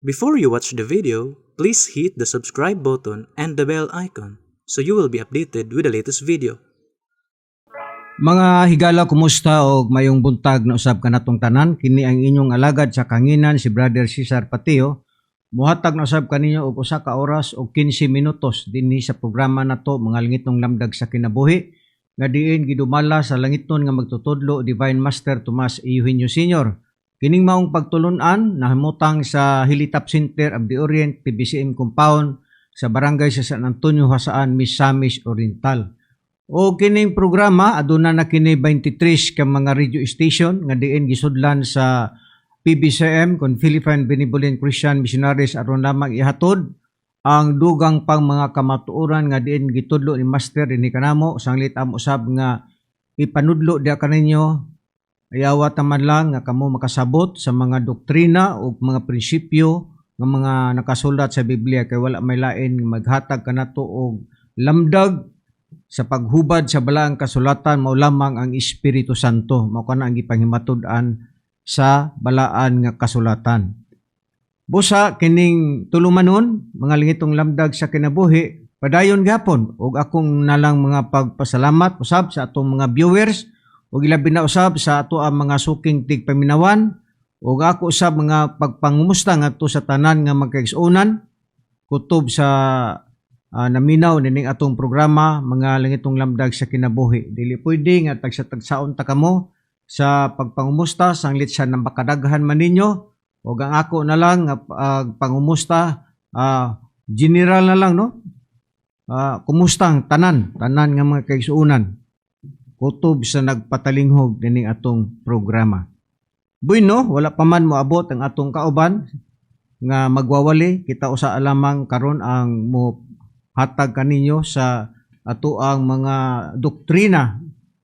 Before you watch the video, please hit the subscribe button and the bell icon so you will be updated with the latest video. Mga higala, kumusta og mayong buntag na usab kanatong tanan. Kini ang inyong alagad sa kanginan, si Brother Cesar Patio. Muhatag na usab kaninyo og usa ka oras og 15 minutos dinhi sa programa nato, Mga Langitnong Lamdag sa Kinabuhi, nga diin gidumala sa langitnon nga magtutudlo, Divine Master Tomas Eugenio Sr. Kining maong pagtulunan nahimutang sa Hilitap Center of the Orient PBCM Compound sa barangay sa San Antonio, Jasaan, Misamis Oriental. O kining programa aduna na kini 23 ka mga radio station nga diin gisudlan sa PBCM kon Philippine Benevolent Christian Missionaries aron lamang ihatod ang dugang pang mga kamatuoran nga diin gitudlo ni Master dinhi kanamo. Sanglit amo usab nga ipanudlo diha kaninyo, ayawa taman lang nga kamo makasabot sa mga doktrina o mga prinsipyo nga mga nakasulat sa Biblia, kay wala may lain maghatag kanato og lamdag sa paghubad sa balaang kasulatan mao lamang ang Espiritu Santo. Mao kana ang gipanghimatud-an sa balaan nga kasulatan. Busa kining tulumanon, Mga Langitnong Lamdag sa Kinabuhi, padayon gapon ug akong nalang mga pagpasalamat usab sa atong mga viewers ug ilabi na usab sa ato ang mga suking tigpaminawan, ug ako usab mga pagpangumusta ngadto sa tanan nga magkaigsuonan kutob sa naminaw nining atong programa, Mga Langitnong Lamdag sa Kinabuhi. Dili pwede nga tagsa-tagsaon ta kamo sa pagpangumusta sanglit sa nambakadaghan man ninyo, ug ang ako na lang nga pangumusta, general na lang, no? Kumusta ang tanan tanan nga mga kaigsuonan kutob sa nagpatalinghog nining atong programa? Bueno, wala pa man moabot ang atong kauban nga magwawali. Kita usa lamang karon ang mo hatag kaninyo sa ato ang mga doktrina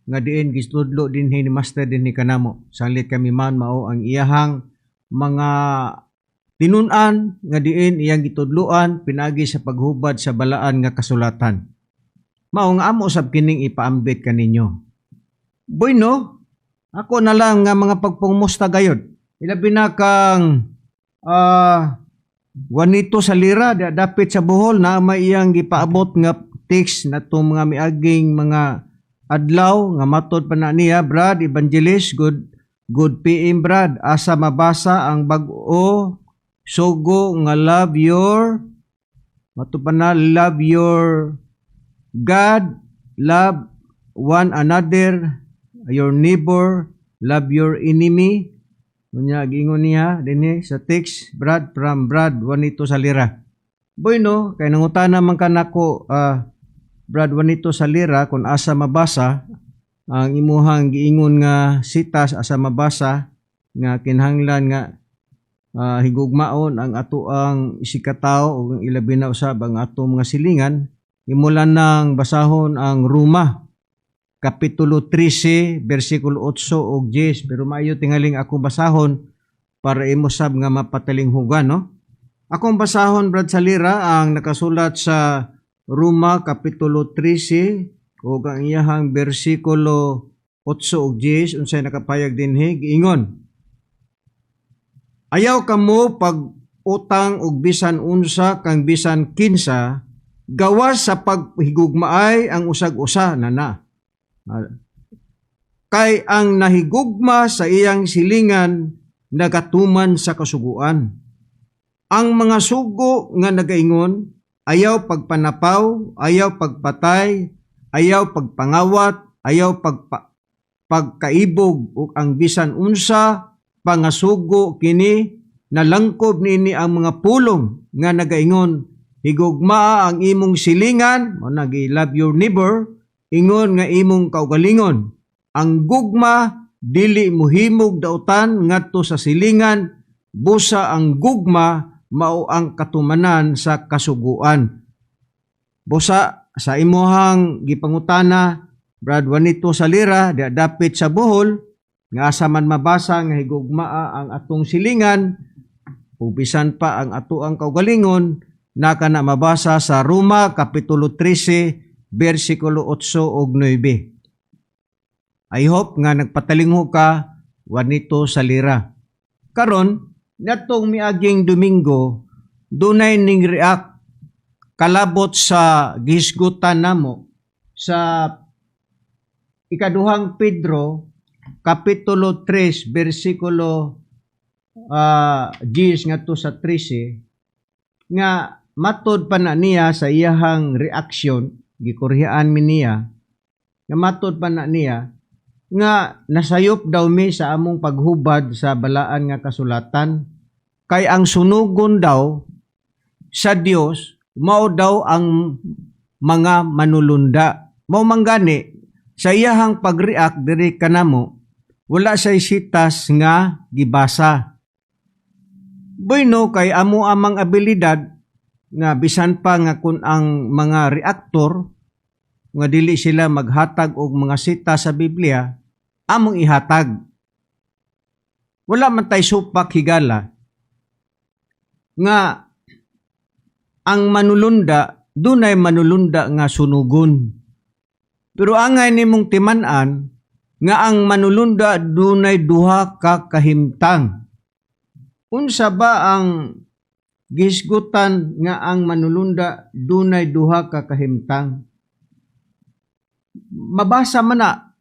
nga diin gitudlo dinhi ni Master dinhi kanamo. Sanglit kami man mao ang iyahang mga tinun-an nga diin iyang gitudloan pinaagi sa paghubad sa balaan nga kasulatan. Mao nga amo sab kining ipaambit kaninyo. Bueno, ako na lang nga mga pagpungmusta gayod. Ilabi na kang Juanito Salira dapit sa Bohol na may iyang gipaabot nga text na itong mga miaging mga adlaw nga matod pa na niya, "Brad Evangelist, good good PM, Brad. Asa mabasa ang bag-o sugo nga love your," matod pa na, "love your God, love one another, your neighbor, love your enemy?" Unya giingon niya dinhi sa text, Brad, from Brad Juanito Salira. Bueno, kay nangutana man kanako, Brad Juanito Salira, kung asa mabasa ang imuhang giingon nga sitas, asa mabasa nga kinahanglan nga higugmaon ang atoang isigkatawo ug ang ilabi na usab ang atong mga silingan, imo lang nang basahon ang Roma Kapitulo 13, versikulo 8 ug 10. Pero maayo tingaling akong basahon para imo sab nga mapatalinghugan, no? Akong basahon, Brad Salira, ang nakasulat sa Roma Kapitulo 13 ug ang iyahang bersikulo 8 ug 10. Unsay nakapayag dinhi? Giingon, "Ayaw kamo pag utang og bisan unsa kang bisan kinsa gawas sa paghigugmaay ang usag-usa na. Kay ang nahigugma sa iyang silingan nagatuman sa kasuguan. Ang mga sugo nga nagaingon, ayaw pagpanapaw, ayaw pagpatay, ayaw pagpangawat, ayaw pagkaibog ug ang bisan unsa pangasugo, kini nalangkob niini ang mga pulong nga nagaingon, higugmaa ang imong silingan," mo nagi love your neighbor, "ingon nga imong kaugalingon. Ang gugma dili mohimog dautan ngadto sa silingan, busa ang gugma mao ang katumanan sa kasuguan." Busa sa imuhang gipangutana, Brad Juanito Salira, di dapit sa Bohol, nga asa man mabasa nga higugmaa ang atong silingan ug bisan pa ang ato ang kaugalingon, na kana mabasa sa Roma Kapitulo 13 bersikulo 8 ug 9. I hope nga nagpatalinghog ka, Juanito Salira. Karon Natong miaging Domingo, dunay ning react kalabot sa gihisgutan namo sa Ikaduhang Pedro kapitulo 3 bersikulo 10 ngadto sa 13, nga matod pa na niya sa iyahang reaksyon, gikorhian mi niya nga matod pa na niya nga nasayop daw mi sa among paghubad sa balaan nga kasulatan kay ang sunugon daw sa Dios mao daw ang mga manulunda. Mao man gani sa iyahang pag-react diri kanamo, wala say sitas nga gibasa. Bueno, kay amo amang abilidad nga bisan pa nga kun ang mga reactor nga dili sila maghatag og mga sita sa Biblia, among ihatag. Wala man tay supak, higala, nga ang manulunda, dunay manulunda nga sunugon. Pero angay nimong timan-an nga ang manulunda dunay duha ka kahimtang. Unsa ba ang gisgutan nga ang manulunda dunay duha ka kahimtang? Mabasa man na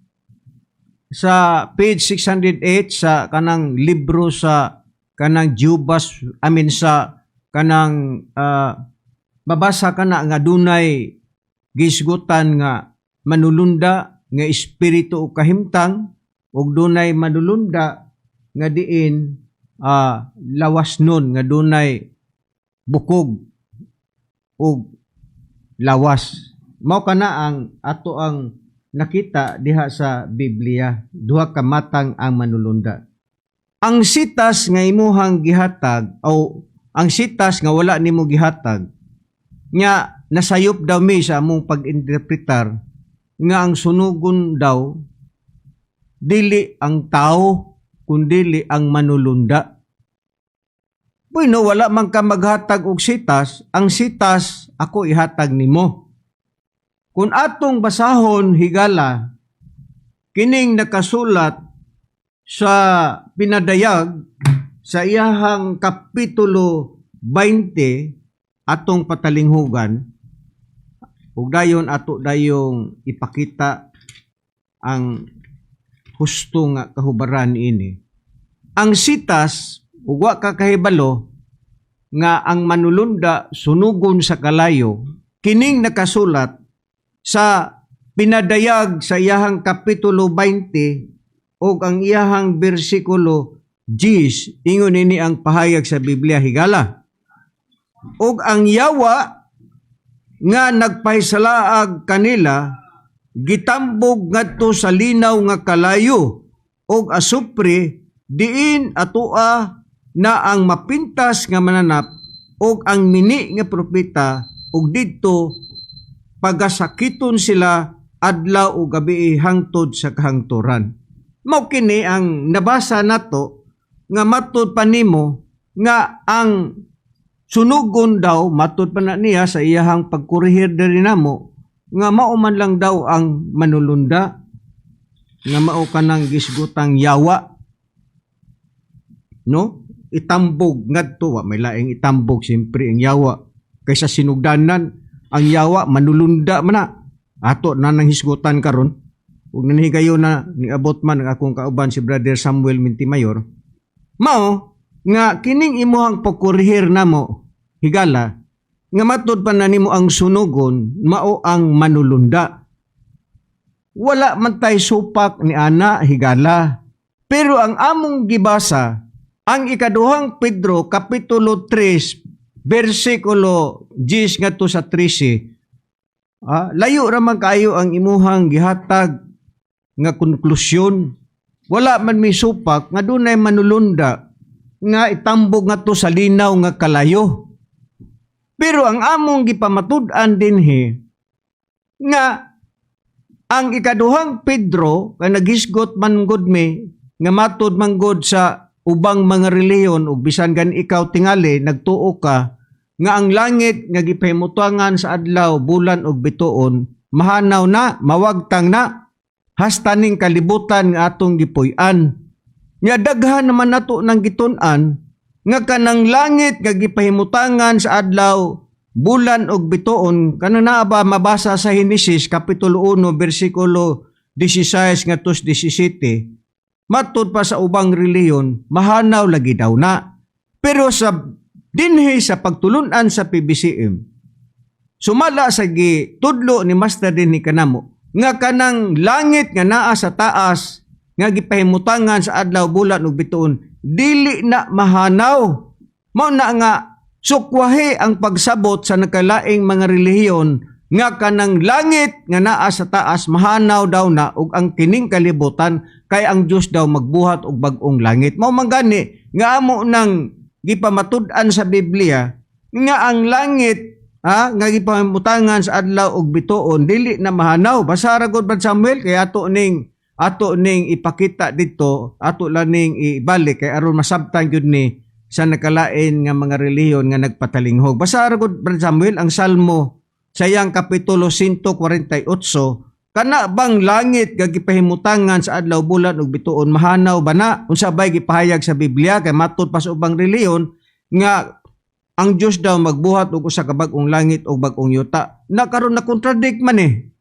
sa page 608 sa kanang libro sa kanang Jehovah's, I mean, sa kanang mabasa kana nga dunay gisgutan nga manulunda nga espiritu o kahimtang ug dunay manulunda nga diin lawas nun, nga dunay bukog ug lawas. Mao kana ang ato ang nakita diha sa Biblia, duha ka matang ang manulunda. Ang sitas nga imuhang gihatag o ang sitas nga wala nimo gihatag nga nasayop daw mi sa among pag-interpretar nga ang sunugon daw dili ang tao kundili ang manulunda. Bueno, wala man ka maghatag og sitas, ang sitas ako ihatag nimo. Kung atong basahon, higala, kining nakasulat sa Pinadayag sa iyahang kapitulo 20, atong patalinghugan ug dayon ato dayong ipakita ang husto nga kahubaran ini. Ang sitas, ug wa ka kahibalo nga ang manulunda sunugon sa kalayo, kining nakasulat sa Pinadayag sa iyahang kapitulo 20 ug ang iyahang bersikulo 10, ingon ini ang pahayag sa Biblia, higala: "Ug ang yawa nga nagpahisalaag kanila gitambog ngadto sa linaw nga kalayo og asupre, diin atoa na ang mapintas nga mananap ug ang mini nga propeta, ug didto pagasakiton sila adlaw ug gabi hangtod sa kahangturan." Mao kini ang nabasa nato nga matud pa nimo nga ang sunugon daw, matud pa na niya sa iyahang pagkurihir diri namo nga mao man lang daw ang manulunda nga mao kanang gisgutang yawa, no? Itambog ngadto, wa may laing itambog siyempre ang yawa kaysa sinugdanan. Ang yawa manulunda man na ato na nang hisgutan karon ug nanihigayon na niabot man ang akong kauban, si Brother Samuel Mintimayor. Mao nga kining imuhang pagkurihir namo, higala, nga matud pa na nimo ang sunugon mao ang manulunda. Wala man tay supak ni ana, higala, pero ang among gibasa, ang Ikaduhang Pedro kapitulo 3 bersikulo 10 ngadto sa 13, layo ra man kaayo ang imuhang gihatag nga konklusyon. Wala man may supak nga dunay manulunda nga itambog ngadto sa linaw nga kalayo. Pero ang among gipamatud-an dinhi nga ang Ikaduhang Pedro, kay naghisgot man gud mi nga matud man gud sa ubang mga relihiyon ug bisan gan ikaw tingali nagtuo ka nga ang langit nga gipahimutangan sa adlaw, bulan ug bituon mahanaw na, mawagtang na hasta ning kalibutan nga atong gipuy-an. Nya daghan naman nato nang gitun-an. Nga kanang langit nga gipahimutangan sa adlaw, bulan og bituon, kanang naa ba mabasa sa Henesis kapitulo 1 bersikulo 16 ngadto 17, matud pa sa ubang relihiyon, mahanaw lagi daw na. Pero sa dinhi sa pagtulunan sa PBCM, sumala sa gitudlo ni Master dinhi kanamo nga kanang langit nga naa sa taas nga gipahimutangan sa adlaw, bulan ug bituon, dili na mahanaw. Mao na nga sukwahi ang pagsabot sa nakalaing mga relihiyon nga kanang langit nga naa sa taas mahanaw daw na ug ang kining kalibutan kay ang Dios daw magbuhat og bag-ong langit. Mao man gani nga amo nang gipamatud-an sa Biblia nga ang langit ha nga gipahimutangan sa adlaw ug bituon dili na mahanaw. Basa ra gud, Brad Samuel, kay ato ning ipakita dito, ato lang ning ibalik kay aron masabtan gyud ni sa nakalain nga mga relihiyon nga nagpatalinghog. Basa ra gud, Brad Samuel, ang Salmo sa iyang kapitulo 148. Kana bang langit nga gipahimutangan sa adlaw, bulan ug bituon, mahanaw ba na? Unsa bay gipahayag sa Biblia? Kay matud pa sa ubang relihiyon nga ang Dios daw magbuhat og usa ka bag-ong langit ug bag-ong yuta. Na karon na contradict man eh.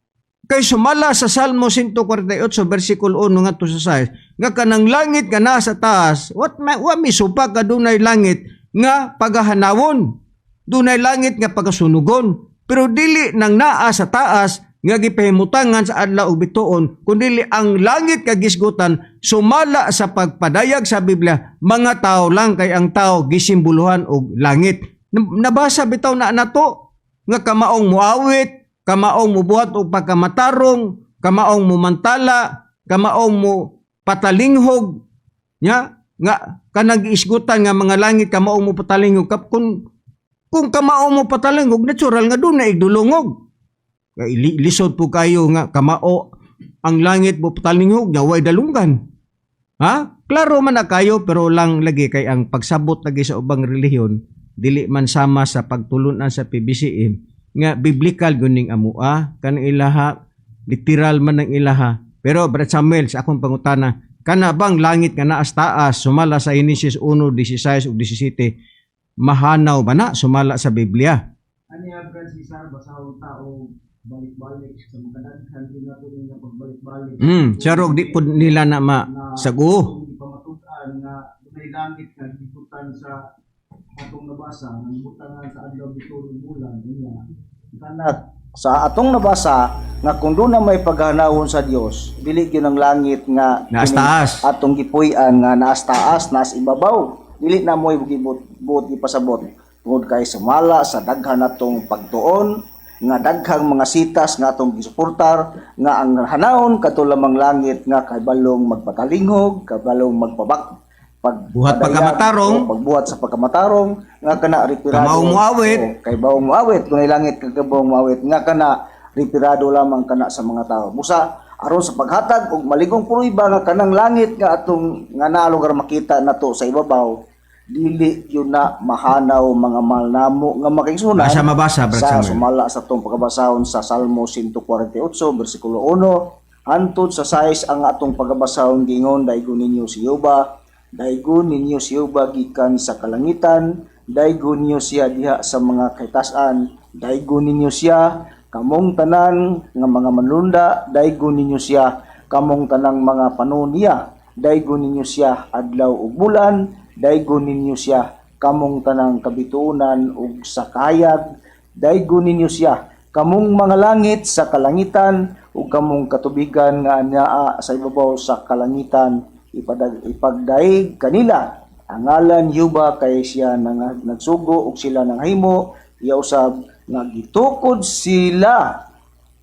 Kay sumala sa Salmo 148 versikulo 1 ngadto sa 6 nga kanang langit nga nasa taas, what ma, wa mi supak ka dunay langit nga pagahanawon. Dunay langit nga pagasunugon. Pero dili nang naa sa taas nga gipahimutangan sa adlaw ug bituon, kundili ang langit nga gisgutan sumala sa pagpadayag sa Biblia, mga tao lang, kay ang tao gisimboluhan og langit. Nabasa bitaw na nato nga kamaong muawit, kamaong mubuhat og pagkamatarong, kamaong mumantala, kamaong mo patalinghog nya nga kanang giisgutan nga mga langit, kamaong mo patalinghog. Kung kamao mo patalinghog, natural nga dunay igdulungog. Kay lisod po kayo nga kamao ang langit mo patalinghog nga way dalunggan. Ha? Klaro man na kayo, pero lang lagi kay ang pagsabot lagi sa ubang relihiyon dili man sama sa pagtulunan sa PBCM nga biblical guning amua kanang ilaha, literal man ang ilaha. Pero Brad Samuel, sa akong pangutana, kana bang langit nga naas taas sumala sa Genesis 1:16 ug 17, mahanaw ba na sumala sa Biblia? Aniya, Brad Cesar, basahon tao balik-balik sa mga daghan din nato nga pagbalik-balik. Charog di pud nila na ma Na sago. Atong gipamatud-an nga dunay langit nga gibutan sa atong nabasa nga gibutangan sa adlaw, bituon ug bulan unya. Kana sa atong nabasa nga kung doon na may paghanawon sa Dios, dili gyud ang langit nga Naas kining taas. Atong gipuy-an nga naas taas, naas ibabaw, dili na mo'y gibut buot gipasabot tungod kay sumala sa daghan natong pagtuon nga daghang mga sitas nga atong gisuportar nga ang hanawon kadto lamang langit nga kabalong magpatalinghog, kabalong magpabak pag Buhat pagkamatarong. O, pagbuhat sa pagkamatarong nga kana referado. Kamaong muawit. O, kay bawong muawit kung langit kay kabawong muawit nga kana referado lamang kana sa mga tao. Busa aron sa paghatag og maligong pruweba nga kanang langit nga atong nga naa lugar makita nato sa ibabaw, dili yun na mahanaw, mga mahal namo nga makaigsunan. Basa, mabasa, Brad sa Samuel. Sumala sa atong pagkabasahon sa Salmo 148 bersikulo 1 hantod sa 6 ang atong pagkabasahon. Gingon, "Daygon ninyo si Jehova, daygon ninyo si Jehova gikan sa kalangitan, daygon ninyo siya diha sa mga kahitasan, daygon ninyo siya kamong tanan nga mga manlunda, daygon ninyo siya kamong tanang mga panunia, daygon ninyo siya adlaw ug bulan, daygon ninyo siya kamong tanang kabituonan ug sakayag, daygon ninyo siya kamong mga langit sa kalangitan ug kamong katubigan nga anaa sa ibabaw sa kalangitan. Ipagdaig kanila ang ngalan Yuba kay siya nang nagsugo ug sila nang himo, iya usab nga gitukod sila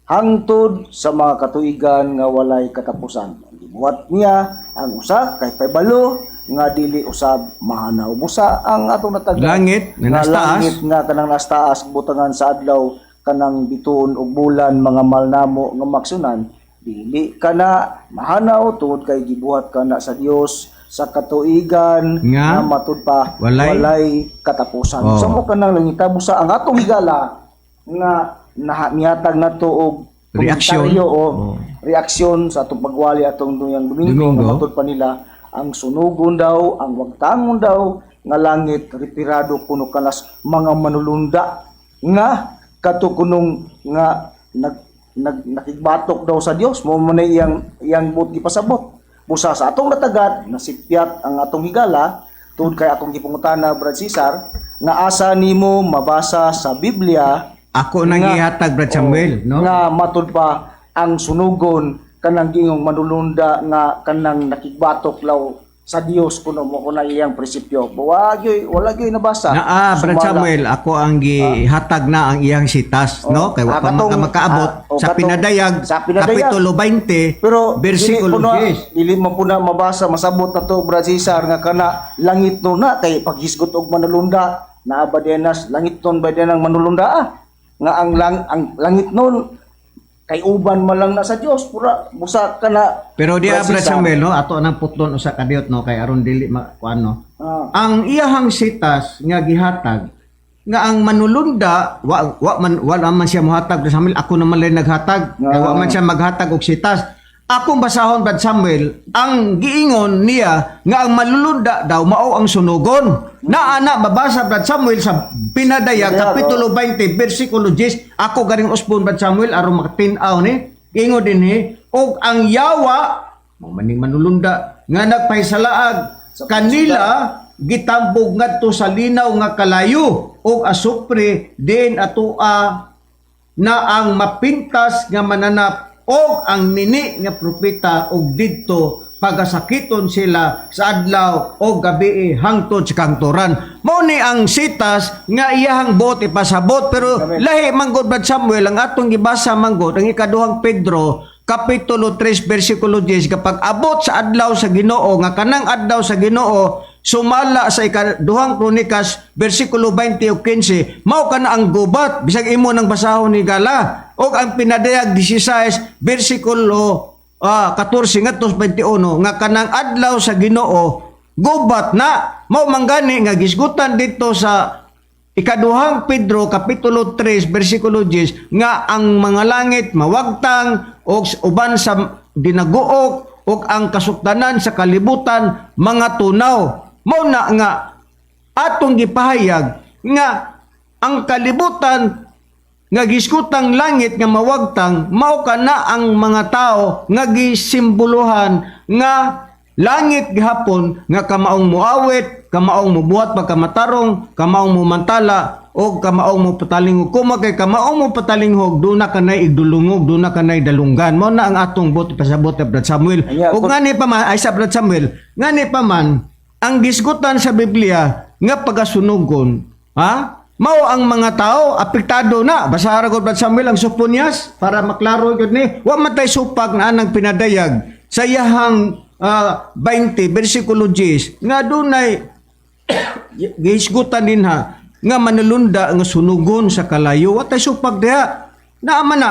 hangtod sa mga katuigan nga walay katapusan. Gibuhat niya ang usa kay pahibalo nga dili usab mahanaw." Busa ang atong nataga Langit nga nga naas taas. Langit nga kanang naas taas butangan sa adlaw, kanang bituon ug bulan, mga mahal namo nga maksunan, dili kana mahanaw tungod kay gibuhat kana sa Dios sa katuigan nga nga matud pa walay walay katapusan. Oh. Sa mo kanang langita, busa ang atong higala nga mihatag nato og reaksyon. Komentaryo o reaksyon sa atong pagwali atong duyang Domingo, Domingo. nga matud pa nila ang sunugon daw, ang wagtangon daw. nga langit referado kuno kanas mga manulunda nga kato kunong nga nag, nag nakigbatok daw sa Dios mo man iyang iyang buot gipasabot. Busa sa atong natagat nasipyat ang atong higala tungod kay akong gipangutana, Brad Cesar, nga asa nimo mabasa sa Biblia Ako nang gihatag, Brad Samuel, no? nga matud pa ang sunugon kanang gingong manulunda nga kanang nakigbatok law sa Dios kuno mo kuna iyang prinsipyo? Wa gyoy, wala gyoy nabasa. Naa, Brad Sumala. Samuel, ako ang gihatag na ang iyang sitas, no? Kay wa Ah, pa man ka makaabot oh, sa Pinadayag, sa Pinadayag. Kapitulo 20, Pero versikulo dili po na, 10. dili man po na mabasa, masabot na to, Brad Cesar, nga kana langit no na kay paghisgot og manulunda naa ba dinas langit nun ba din ang manulunda, nga ang ang langit nun kay uban man lang na sa Dios pura busa kana. Pero di Brad Brad Cesar. Samuel, no, ato nang putlon usa ka diot, no, kay aron dili ma kuan, no. Ah. Ang iyahang sitas nga gihatag nga ang manulunda wa, wa man, wala man siya mohatag, Brad Samuel, ako naman lang naghatag kay wa man siya maghatag og sitas. Akong basahon, Brad Samuel, ang giingon niya nga ang manulunda daw mao ang sunugon. Na ana mabasa, Brad Samuel, sa Pinadayag Pinadayag, kapitulo 20 bersikulo 10. Ako garing usbon, Brad Samuel, aron makatin-aw ni. Ingon dinhi, og ang yawa mao maning manulunda nga nagpahisalaag kanila gitambog ngadto sa linaw nga kalayo og asupre diin atoa na ang mapintas nga mananap og ang nini nga propeta, og didto pagasakiton sila sa adlaw o gabi hangtod sa kangturan. Mao ni ang sitas nga iyahang buot ipasabot, pero lahi manggod, Brad Samuel, ang atong gibasa manggod ang Ikaduhang Pedro kapitulo 3 bersikulo 10, kapag abot sa adlaw sa Ginoo, nga kanang adlaw sa Ginoo sumala sa Ikaduhang Kronikas bersikulo 20 ug 15, mao kana ang gubat, bisag imo nang basahon ni gala, ug ang Pinadayag 16 bersikulo 14 ngadto 21, nga kanang adlaw sa Ginoo gubat na. Mao manggani nga gisgutan dito sa Ikaduhang Pedro kapitulo 3 bersikulo 10 nga ang mga langit mawagtang og uban sa dinaguok ug ang kasukdanan sa kalibutan mga tunaw. Mao na nga atong gipahayag nga ang kalibutan nga giskutang langit nga mawagtang mao kana ang mga tao nga gisimboluhan nga langit gihapon, nga kamaong muawit, kamaong mubuhat pagkamatarong, kamaong mumantala o kamaong mupatalingog. Kuma kay kamaong mupatalingog, duna kanay igdulungog, duna kanay dalunggan. Mao na ang atong buot pasabot, Brad Samuel. Anya, Ug ngani pa man ay sa Brad Samuel, ngani pa man ang gisgutan sa Biblia nga pagasunugon, ha? Mao ang mga tao apektado na. Basara ko, Brad Samuel, ang Soponias para maklaro gyud ni. Wa man tay supag na anang Pinadayag sa iyahang 20 bersikulo 10 nga dunay gisgutan din ha nga manulunda nga sunugon sa kalayo. Wa tay supag diha. Naa man na.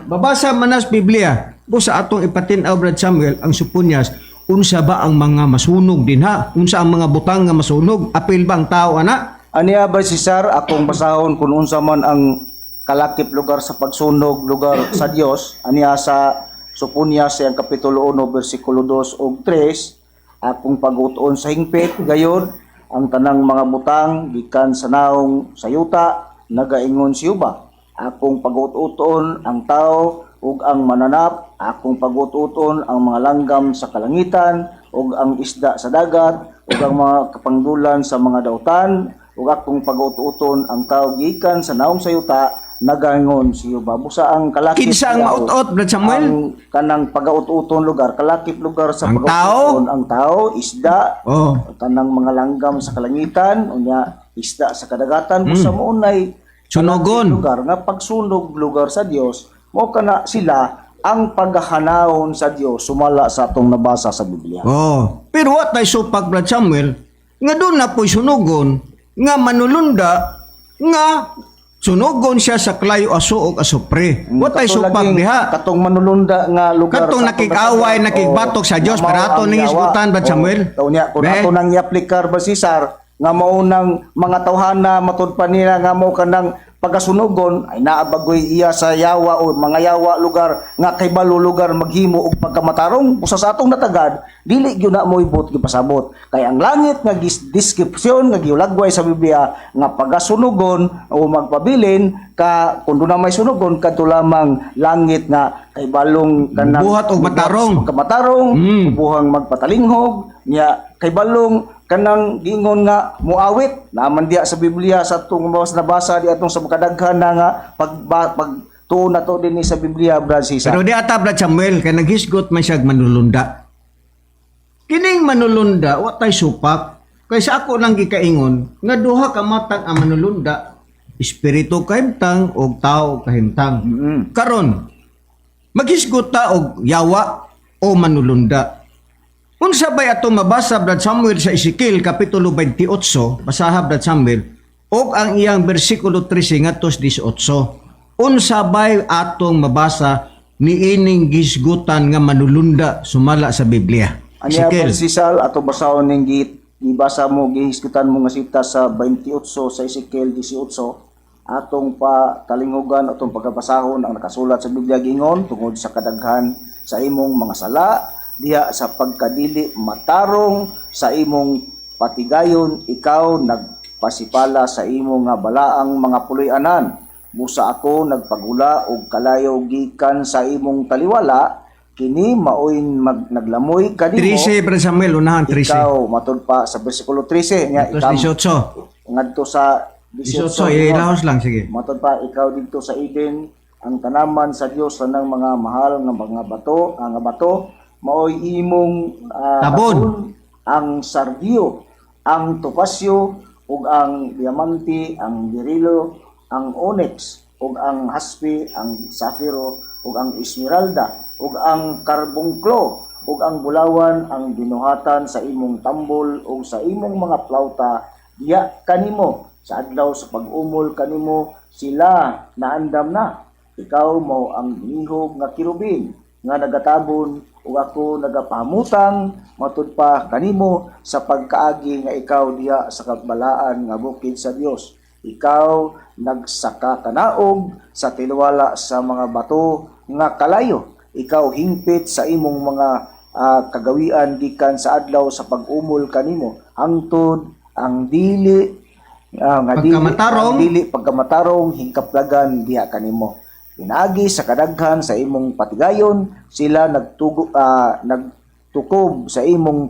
Babasa man nas Biblia. Busa atong ipatin-aw, Brad Samuel, ang Soponias, unsa ba ang mga masunog dinha? Unsa ang mga butang nga masunog? Apil ba ang tao ana? Aniya ba Cesar, akong basahon kung unsa man ang kalakip lugar sa pagsunog lugar sa Dios aniya sa Soponia sa iyang kapitulo 1 bersikulo 2 ug 3: "Akong pag-uton sa hingpit gayon ang tanang mga butang gikan sa naong sa yuta, nagaingon si Juba. Akong pag-uton ang tao ug ang mananap, akong pag-uton ang mga langgam sa kalangitan ug ang isda sa dagat ug ang mga kapangdulan sa mga dautan, ug akong pag-uton ang tao gikan sa naong sa yuta, nagaingon si Juba." Busa ang kalakip Kinsa ang daw, maut-ot, Brad Samuel? ang kanang pag-uton lugar, kalakip lugar sa Ang tao? Pag-uton ang tao, isda, Oh. kanang mga langgam sa kalangitan, unya isda sa kadagatan, busa mo unay Sunogon. lugar nga pagsunog lugar sa Dios, mo kana sila ang paghahanawon sa Dios sumala sa atong nabasa sa Biblia. Oh. Pero wa tay supak, Brad Samuel, nga doon na po'y sunugon nga manulunda nga sunugon siya sa klayo, aso og asupre. Wa tay Kato supak laging- diha. Katong manulunda nga lugar Katong sa atong nakig-away, nabasa. nakigbatok sa Dios, nga mao pero ato ang ning yawa. hisgutan, Brad Oh, Samuel. Tao niya, kung Be? ato nang i-aplikar ba Cesar nga mao nang mga tawhana, matud pa nila nga mao kanang pagkasunugon ay naabagoy iya sa yawa o mga yawa lugar nga kaybalo lugar maghimo og pagkamatarong. Usa sa atong natagad, dili gyud na mo'y buot gipasabot kay ang langit nga description nga giulagway sa Biblia nga pagasunugon o magpabilin ka kun doon na may sunugon, kadto lamang langit nga kay balong kanang Buhat og matarong. Pagkamatarong, buhang magpatalinghog niya, kay balong kanang giingon nga muawit naman diya sa Biblia sa atong mas nabasa di atong sa kadaghan na nga pag pag tuo na to dinhi sa Biblia, Brad Cesar. Pero di ata, Brad Samuel, kay naghisgot man siya manulunda. Kining manulunda, wa tay supak. Kay sa ako nang gikaingon, nga duha ka matang ang manulunda, espiritu kahimtang og tao kahimtang. Karon, maghisgot ta og yawa o manulunda. Unsa bay ato mabasa, Brad Samuel, sa Ezekiel kapitulo 28, basaha, Brad Samuel, og ang iyang bersikulo 13 ngadto 18. Unsa bay atong mabasa niining gisgutan nga manulunda sumala sa Biblia? Anya, Ezekiel. Brad Cesar, ato basahon ning gibasa mo, gihisgutan mo nga sita sa 28 sa Ezekiel 18, atong pa talinghugan, atong pagkabasahon ang nakasulat sa Biblia. Gingon, tungod sa kadaghan sa imong mga sala diha sa pagkadili matarong sa imong patigayon, ikaw nagpasipala sa imong nga balaang mga puloy-anan. Busa ako nagpagula og kalayo gikan sa imong taliwala, kini maoy naglamoy kanimo. 13, Brad Samuel, unahan 13. Ikaw, matud pa sa bersikulo 13 niya, Tapos ikaw 18. ngadto sa 18, 18. ilahos lang, sige. Matod pa, ikaw didto sa Eden, ang tanaman sa Dios, tanang mga mahal nga mga bato, ang nga bato maoy imong Tabon. tabon, ang sardio, ang topasyo ug ang diamante, ang berilo, ang onyx ug ang haspe, ang safiro ug ang esmeralda ug ang karbungklo ug ang bulawan ang binuhatan sa imong tambol ug sa imong mga plauta diya kanimo sa adlaw sa pag-umol kanimo, sila naandam na. Ikaw mao ang mihog nga kirubin nga nagatabon ug ako nagapamutang matud pa kanimo sa pagkaagi nga ikaw diha sa kabalaan nga bukid sa Dios. Ikaw nagsaka kanaog sa taliwala sa mga bato nga kalayo. Ikaw hingpit sa imong mga kagawian gikan sa adlaw sa pag-umol kanimo hangtod ang dili nga dili Pagkamatarong. ang dili pagkamatarong hingkaplagan diha kanimo. Pinaagi sa kadaghan sa imong patigayon, sila nagtukob sa imong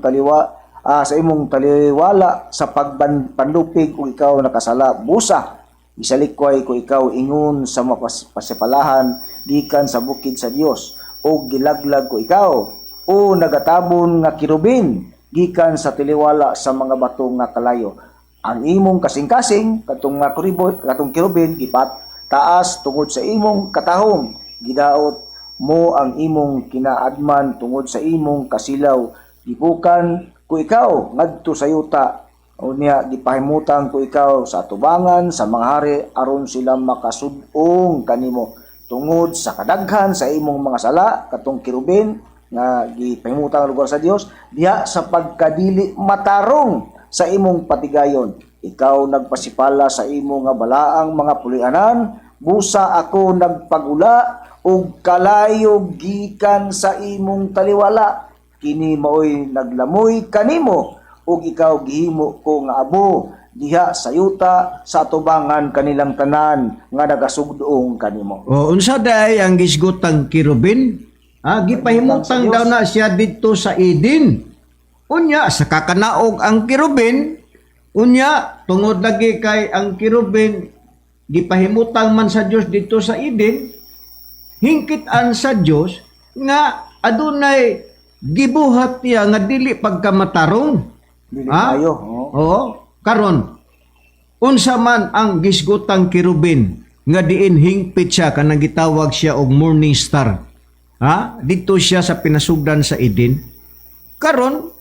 taliwala sa pagpanlupig ug ikaw nakasala. Busa isalikway ko ikaw ingon sa mapasipalahan gikan sa bukid sa Dios ug gilaglag ko ikaw, o nagatabon nga kirubin, gikan sa taliwala sa mga bato nga kalayo. Ang imong kasing-kasing katong nga katong kirubin gipat taas tungod sa imong katahom. Gidaot mo ang imong kinaadman tungod sa imong kasilaw. Gipukan ko ikaw ngadto sa yuta. Unya gipahimutang ko ikaw sa atubangan sa mga hari aron sila makasud-ong kanimo tungod sa kadaghan sa imong mga sala, katong kirubin nga gipahimutang ang lugar sa Dios diha sa pagkadili matarong sa imong patigayon. Ikaw nagpasipala sa imo nga balaang mga puloy-anan. Busa ako nagpagula og kalayo gikan sa imong taliwala, kini maoy naglamoy kanimo ug ikaw gihimo ko nga abo diha sa yuta sa atubangan kanilang tanan nga nagasugdoong kanimo. O unsa day ang gisgutang kirubin? Ah, gipahimutang daw na siya didto sa Eden. Unya sa kakanaog ang kirubin, unya tungod lagi kay ang kirubin gipahimutang man sa Dios didto sa Eden, hingkitan sa Dios nga adunay gibuhat niya nga dili pagkamatarong. Dili Ah? maayo, oh. Oo. Karon, unsa man ang gisgutang kirubin nga diin hingpit siya kanang gitawag siya og morning star? Ha? Dito siya sa pinasugdan sa Eden. Karon,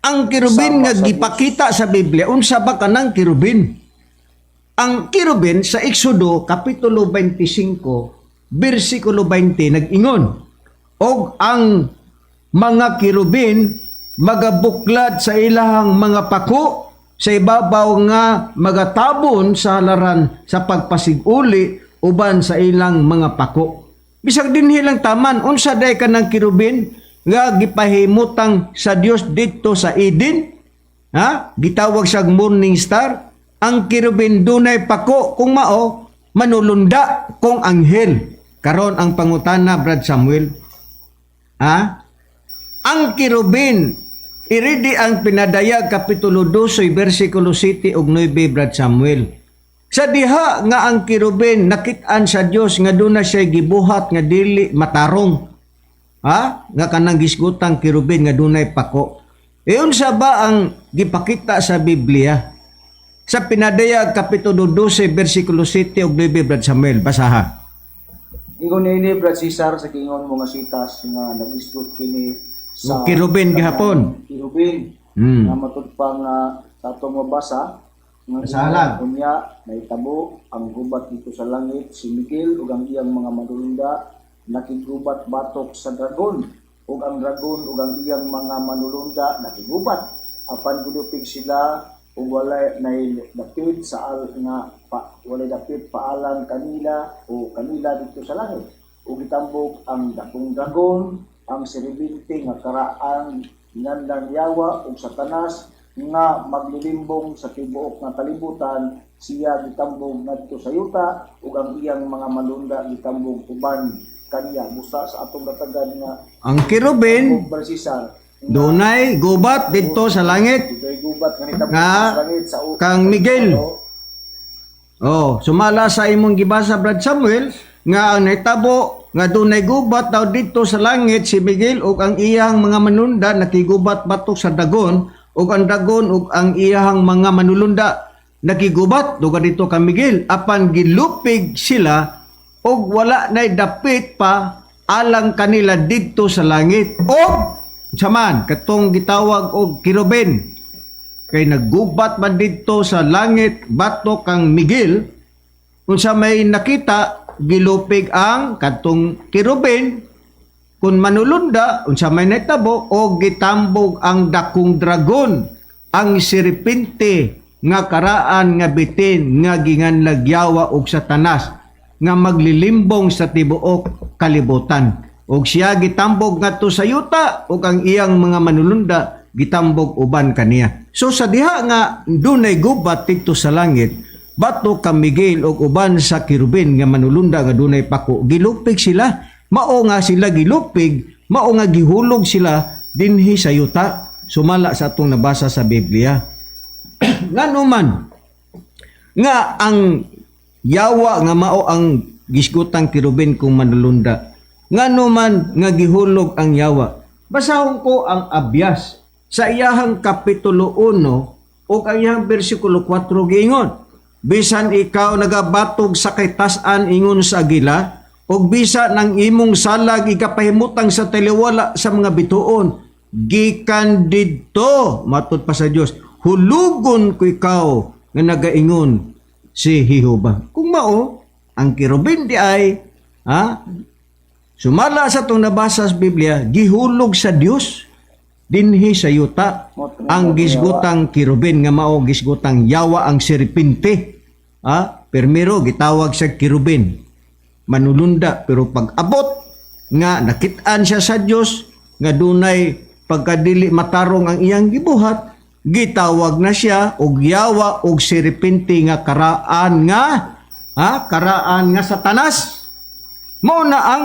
ang kirubin Sama nga sa Dios. gipakita sa Biblia, unsa ba kanang kirubin? Ang kirubin sa Exodo kapitulo 25 bersikulo 20 nag-ingon, og ang mga kirubin magabuklad sa ilahang mga pako. sa ibabaw nga magatabon sa halaran sa pagpasiguli uban sa ilang mga pako. Bisag dinhi lang taman, unsa day kanang kirubin nga gipahimutang sa Dios didto sa Eden? Ha? Gitawag siyang morning star. Ang kirubin dunay pako, kung mao manulunda kung anghel. Karon ang pangutana, Brad Samuel. Ha? Ang kirubin iridi ang Pinadayag kapitulo 12 bersikulo 7 ug 9, Brad Samuel. Sa diha nga ang kirubin nakit-an sa Dios nga duna siya gibuhat nga dili matarong. Ha? Nga kanang gisgutang kirubin nga dunay pako. E unsa ba ang gipakita sa Biblia? Sa Pinadayag kapitulo 12 bersikulo 7 ug 9, Brad Samuel, basaha. Ingon nini, Brad Cesar, sa giingon mo nga sitas nga nagisgot kini sa Kirubin gihapon. Kirubin. Nga matud pa nga sa atong mabasa nga Basaha lang. Unya nahitabo ang gubat dito sa langit, si Miguel ug ang iyang mga manulunda nakigubat batok sa dragon, ug ang dragon ug ang iyang mga manulunda nakigubat, apan gilupig sila ug walay nay dapit sa al nga pa, walay dapit paalang kanila o kanila dito sa langit, ug gitambok ang dakong dragon, ang serbente nga karaan nganlan Yawa ug Satanas, nga maglilimbong sa tibuok nga kalibutan. Siya gitambog ngadto sa yuta ug ang iyang mga malunda gitambog uban kaniya. Busa sa atong datagan nga Ang kirubin og Cesar dunay gubat didto sa langit. Dunay gubat nga nitambog Nga sa langit sa kang Miguel. Oh, sumala sa imong gibasa, Brad Samuel, nga ang nahitabo nga dunay gubat daw didto sa langit, si Miguel ug ang iyang mga manunda nakigubat batok sa dagon, ug ang dagon ug ang iyang mga manulunda nakigubat duga dito kang Miguel, apan gilupig sila ug wala nay dapit pa alang kanila didto sa langit. Og saman katong gitawag og kirubin, kay naggubat man didto sa langit batok kang Miguel, unsa may nakita, gilupig ang kadtong kirubin kun manulunda. Unsa may nahitabo? O gitambog ang dakong dragon, ang serpente nga karaan nga bitin nga ginganlag Yawa og Satanas, nga maglilimbong sa tibuok kalibutan, og siya gitambog ngadto sa yuta ug ang iyang mga manulunda gitambog uban kaniya. So sa diha nga dunay gubat didto sa langit batok kang Miguel ug uban sa kirubin nga manulunda nga dunay pako, gilupig sila. Mao nga sila gilupig, mao nga gihulog sila dinhi sa yuta, sumala sa atong nabasa sa Biblia. Ngano man nga ang Yawa nga mao ang gisgutang kirubin kung manulunda, ngano man nga gihulog ang Yawa? Basahon ko ang Abyas sa iyahang kapitulo 1 o ang iyahang bersikulo 4. Giingon, "Bisan ikaw nagabatog sa kitasan ingon sa agila, ug bisan ang imong salag ikapahimutang sa taliwala sa mga bituon, gikan didto," matud pa sa Dios, "hulugon ko ikaw, nga nagaingon si Jehova." Kung mao ang kirubin di ay, ha, sumala sa itong nabasa sa Biblia, gihulog sa Dios dinhi sa yuta ang gisgutang kirubin nga mao gisgutang Yawa, ang serpente. Ha, permiro gitawag sa kirubin manulunda, pero pag abot nga nakit-an siya sa Dios nga dunay pagkadili matarong ang iyang gibuhat, gitawag na siya og Yawa og serpente nga karaan nga, ha, karaan nga Satanas. Mao na ang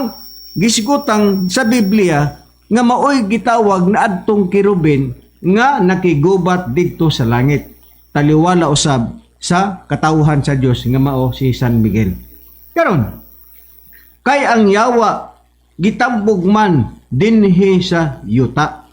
gisgutang sa Biblia nga maoy gitawag na adtong kirubin nga nakigubat didto sa langit. Taliwala usab sa katawhan sa Dios nga mao si San Miguel. Karon, kay ang Yawa gitambog man dinhi sa yuta.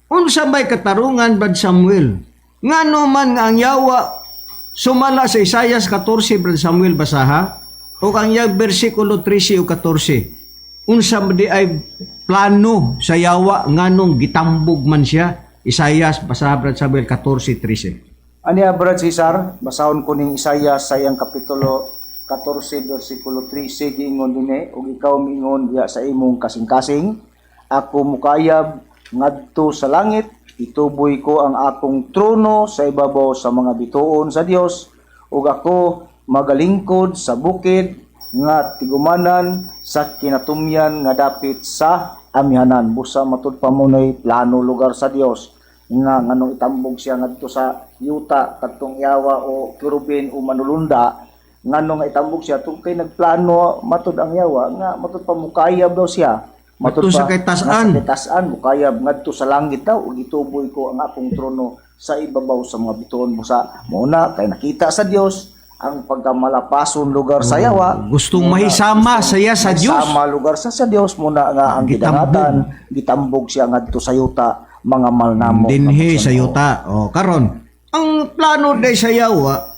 Unsa may katarungan, Brad Samuel? Ngano man nga ang Yawa, sumala sa Isayas 14, Brad Samuel, basaha o ang iyang bersikulo 13 o 14. Unsa man di ay plano sa Yawa, nganong gitambog man siya? Isayas, basaha, Brad Samuel, 14:13. Aniya, Brad Cesar, basahon ko ning Isaiah sa iyang kapitulo 14 bersikulo 13. Giingon dinhi, "Ug ikaw miingon diha sa imong kasing-kasing, ako mukayab ngadto sa langit, Ituboy ko ang akong trono sa ibabaw sa mga bituon sa Dios ug ako magalingkod sa bukid nga tigumanan sa kinatumyan nga dapit sa amihanan. Busa matud pa mo nay plano lugar sa Dios nga nganong itambog siya ngadto sa yuta kadtong yawa o kerubin o manulunda, ngano nga itambog siya tungkol kay nagplano matud ang yawa nga matud pa mukayab daw siya. Matud sa kay tas-an. Nga sa kay tas-an mukayab ngadto sa langit daw ug gituboy ko ang akong trono sa ibabaw sa mga bituon. Busa mao na kay nakita sa Dios ang pagkamalapason lugar sa yawa. Gustong Muna, mahisama saya sa Dios. Sama lugar sa Dios muna nga ang Gitambog. gidangatan, gitambog siya ngadto sa yuta, mga malnamo. Dinhi sa yuta. O karon, ang plano day sa yawa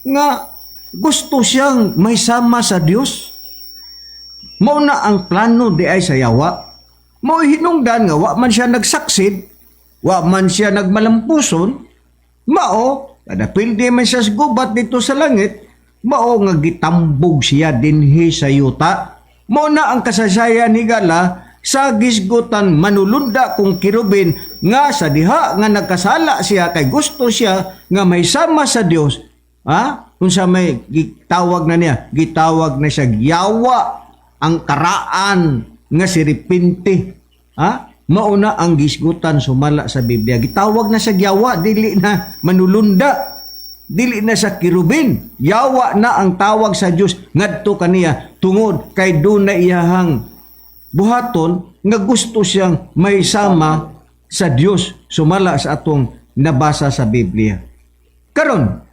nga gusto siyang mahisama sa Dios. Mao na ang plano di ay sa yawa. Mao hinungdan nga wa man siya nagsaksid, wa man siya nagmalampuson, mao kada pildi man siya sa gubat dito sa langit, mao nga gitambog siya dinhi sa yuta. Mao na ang kasaysayan ni Gala sa gisgutan manulunda kung kirubin nga sa diha nga nagkasala siya kay gusto siya nga may sama sa Dios. Ha? Kung sa may gitawag na niya, gitawag na siya yawa, ang karaan nga siripinte. Ha? Mauna ang gisgutan sumala sa Biblia. Gitawag na siya yawa, dili na manulunda. Dili na sa kirubin. Yawa na ang tawag sa Dios ngadto kaniya tungod kay doon na iyahang buhaton nga gusto siyang may sama sa Dios sumala sa atong nabasa sa Biblia. Karon,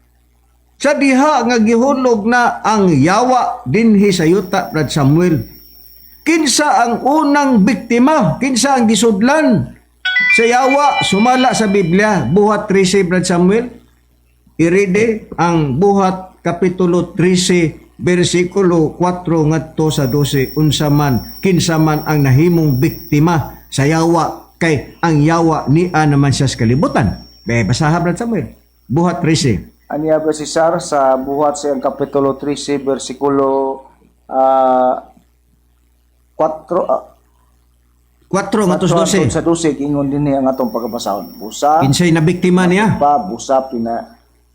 sa diha nga gihulog na ang yawa dinhi sa yuta, Brad Samuel, kinsa ang unang biktima? Kinsa ang gisudlan sa yawa sumala sa Biblia? Buhat 13, Brad Samuel. Iride ang Buhat Kapitulo 13 bersikulo 4 ngadto sa 12, unsa man, kinsa man ang nahimong biktima sa yawa, kay ang yawa niya naman siya sa kalibutan. Be, basaha, Brad Samuel. Buhat 13. Aniya ba si Sar sa Buhat sa iyang Kapitulo 13 bersikulo 4 4 ngadto sa 12. sa 12, ingon dinhi ang atong pagabasahon. Busa Kinsay na biktima niya? Pa busa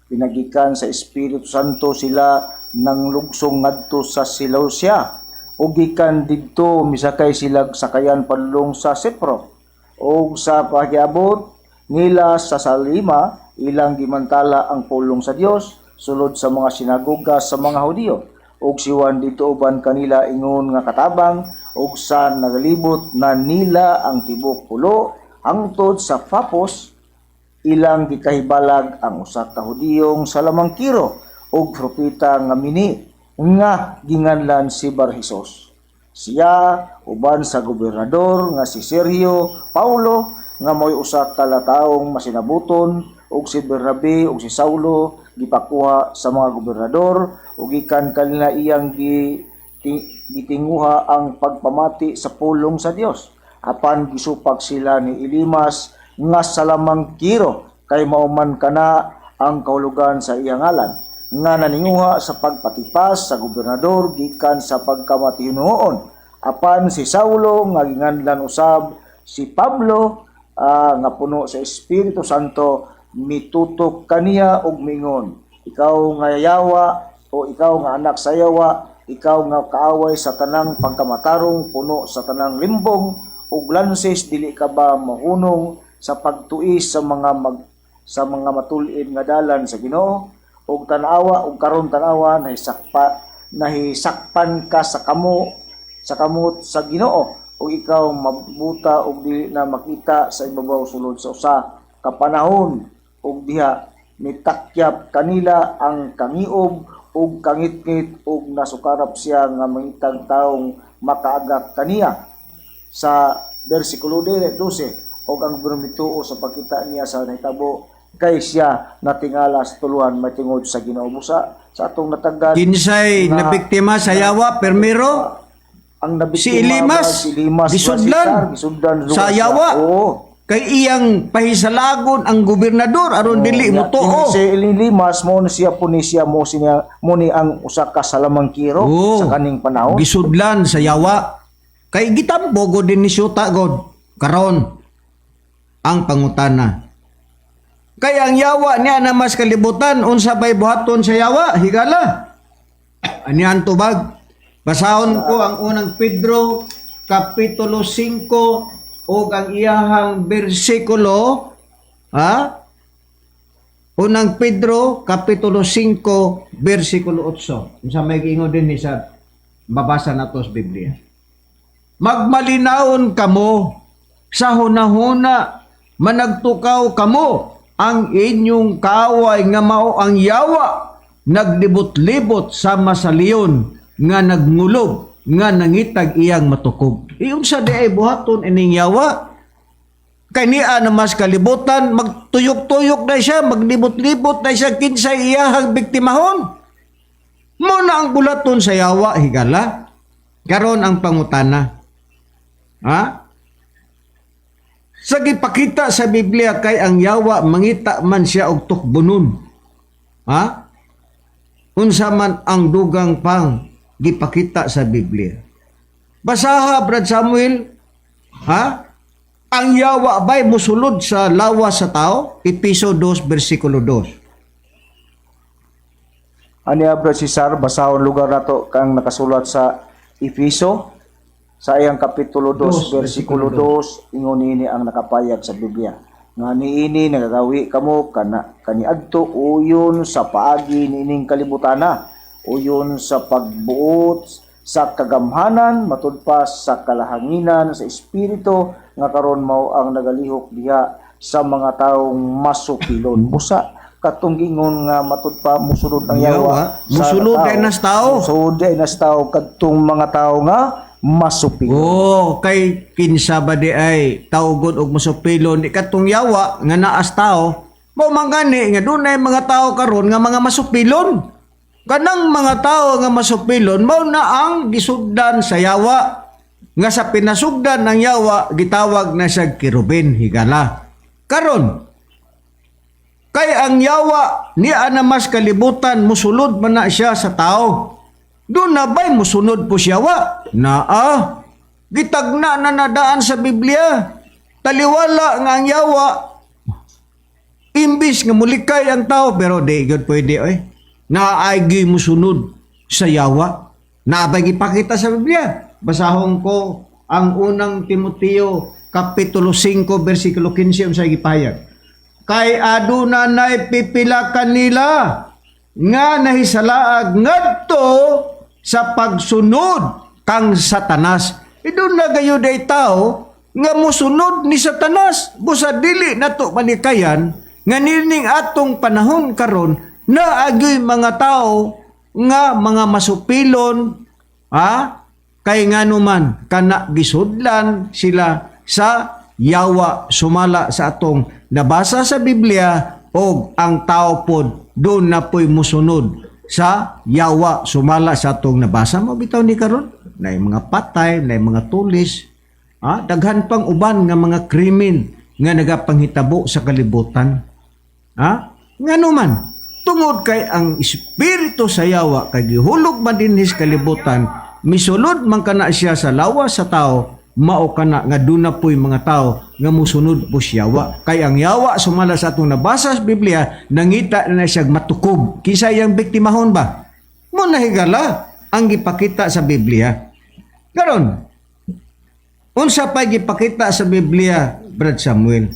pinagikan sa Espiritu Santo sila nang lugsong ngadto sa Seleucia ug gikan didto misakay sila sakayan padulong sa Sipro, ug sa pagiabot nila sa Salima ilang gimantala ang pulong sa Dios sulod sa mga sinagoga sa mga Hudiyo, ug si Juan didto uban kanila ingon nga katabang, ug sa nagalibot na nila ang tibok pulo hangtod sa Papos ilang gikahibalag ang usa ka Hudiyong salamangkiro ug propeta nga mini nga ginganlan si Bar-Jesus. Siya uban sa gobernador nga si Sergio Paulo nga mo'y usa ka lataong masinabuton, ug si Bernabe ug si Saulo gipakuha sa mga gobernador ug gikan kanila iyang gitinguha ang pagpamati sa pulong sa Dios. Apan gisupak sila ni Elimas nga salamangkiro, kay mao man kana ang kahulugan sa iyang ngalan, nga naninguha sa pagpatipas sa gobernador gikan sa pagkamatinuon. Apan si Saulo nga ginganlan usab si Pablo, nga puno sa Espiritu Santo, mitutok kaniya og mingon, "Ikaw nga yawa o ikaw nga anak sa yawa, ikaw nga kaaway sa tanang pagkamatarong, puno sa tanang limbong ug lansis, dili ka ba mahunong sa pagtuis sa mga matul-id nga dalan sa Ginoo? Ug tan-awa, ug karon tan-awa, nahisakpan ka sa kamot sa Ginoo ug ikaw mabuta ug dili na makita sa ibabaw sulod sa usa ka panahon." Ug diha mitakyap kanila ang kangiob ug kangitngit ug nasukarap siya nga mangitag taong makaagak kaniya. Sa versikulo 12, og ang mituo sa pagkita niya sa nahitabo kay siya natingala sa tuluhan mahitungod sa Ginoo. Busa sa atong natagdan Kinsay nga- nabiktima sa yawa permiro? Ang nabiktima Si Elimas, ba, si Elimas ba, gisudlan. si Sar, gisudlan Sa yawa. Oo. Kay iyang pahisalagon ang gobernador aron dili Ya, mo tuo. Si Elimas mo ni siya po ni siya mo siya mo ni ang usa ka salamangkiro Oo. sa kaning panahon. Gisudlan sa yawa. Kay gitambo god din ni Syuta god karon. Ang pangutana. Kay ang yawa niya na mas kalibutan, unsa bay buhaton sa yawa? Higala. Ani ang tubag. Basahon ko ang Unang Pedro kapitulo 5 ug ang iyahang bersikulo, ha? Unang Pedro kapitulo 5 bersikulo 8. Unsa may giingon dinhi sa mabasa nato sa Biblia? Magmalinawon kamo sa hunahuna, managtukaw kamo, ang inyong kaaway nga mao ang yawa naglibot-libot sama sa leon nga nagngulob nga nangitag iyang matukob. Iunsa di ay buhaton ining yawa? Kay niya na mas kalibutan, magtuyok-tuyok na siya, maglibot-libot na siya, kinsay iyahang biktimahon. Mao na ang bulaton sa yawa, higala. Karon ang pangutana. Ha? Sa gipakita sa Biblia kay ang yawa mangita man siya og tukbonon. Ha? Unsa man ang dugang pang gipakita sa Biblia? Basaha, Brad Samuel. Ha? Ang yawa ba'y musulod sa lawas sa tao? Episo 2 versikulo 2. Ani, Brad Cesar, basahon lugar nato kang nakasulat sa Efeso sa iyang kapitulo 2 Dos, bersikulo 2, ingon niini ang nakapayag sa Biblia. Nga niini nagagawi kamo kana kaniadto uyon sa paagi niining kalibutana, uyon sa pagbuot sa kagamhanan matud pa sa kalahanginan sa espiritu nga karon mao ang nagalihok diha sa mga taong masupilon. Busa katong gingon nga matud pa musulod ang yawa Yawa, musulod sa diay nas tao. Musulod diay nas tao kadtong mga tao nga masupilon. Oh, kay kinsa ba di ay tawgon og masupilon di katong yawa nga naas tao? Mao man gani nga dunay mga tao karon nga mga masupilon. Kanang mga tao nga masupilon mao na ang gisugdan sa yawa. Nga sa pinasugdan ng yawa gitawag na siya kerubin, higala. Karon kay ang yawa niya na mas kalibutan musulod man na siya sa tao. Duna ba'y musunod po siya wa? Naa. Gitagna na nadaan sa Biblia. Taliwala nga ang yawa imbis nga mulikay ang tao, pero di gyud pwede oy. Naay gyud musunod sa yawa. Naabay gipakita sa Biblia. Basahon ko ang Unang Timoteo kapitulo 5 bersikulo 15, unsay gipahayag. Kay aduna nay pipila kanila nga nahisalaag ngadto sa pagsunod kang Satanas. Iduna gayud ay tao nga musunod ni Satanas. Busa dili nato malikayan nga nining atong panahon karon naagyoy mga tao nga mga masupilon, ha, kay ngano man kana gisudlan sila sa yawa sumala sa atong nabasa sa Biblia, og ang tao pod duna po'y musunod sa yawa sumala sa atong nabasa mo bitaw ni karon na mga patay na mga tulis, ha, daghan pang uban nga mga krimen nga nagapanghitabo sa kalibutan. Ha? Ngano man, tungod kay ang espiritu sa yawa kay gihulog man dinhi sa kalibutan, misulod man kana siya sa lawas sa tao, mao kana nga duna po'y mga tao nga musunod po siya yawa. Kay ang yawa sumala sa atong nabasa sa Biblia, nangita na siya matukob. Kinsa iyang biktimahon ba? Mao na, higala, ang gipakita sa Biblia. Karon, unsa pa gipakita sa Biblia, Brad Samuel?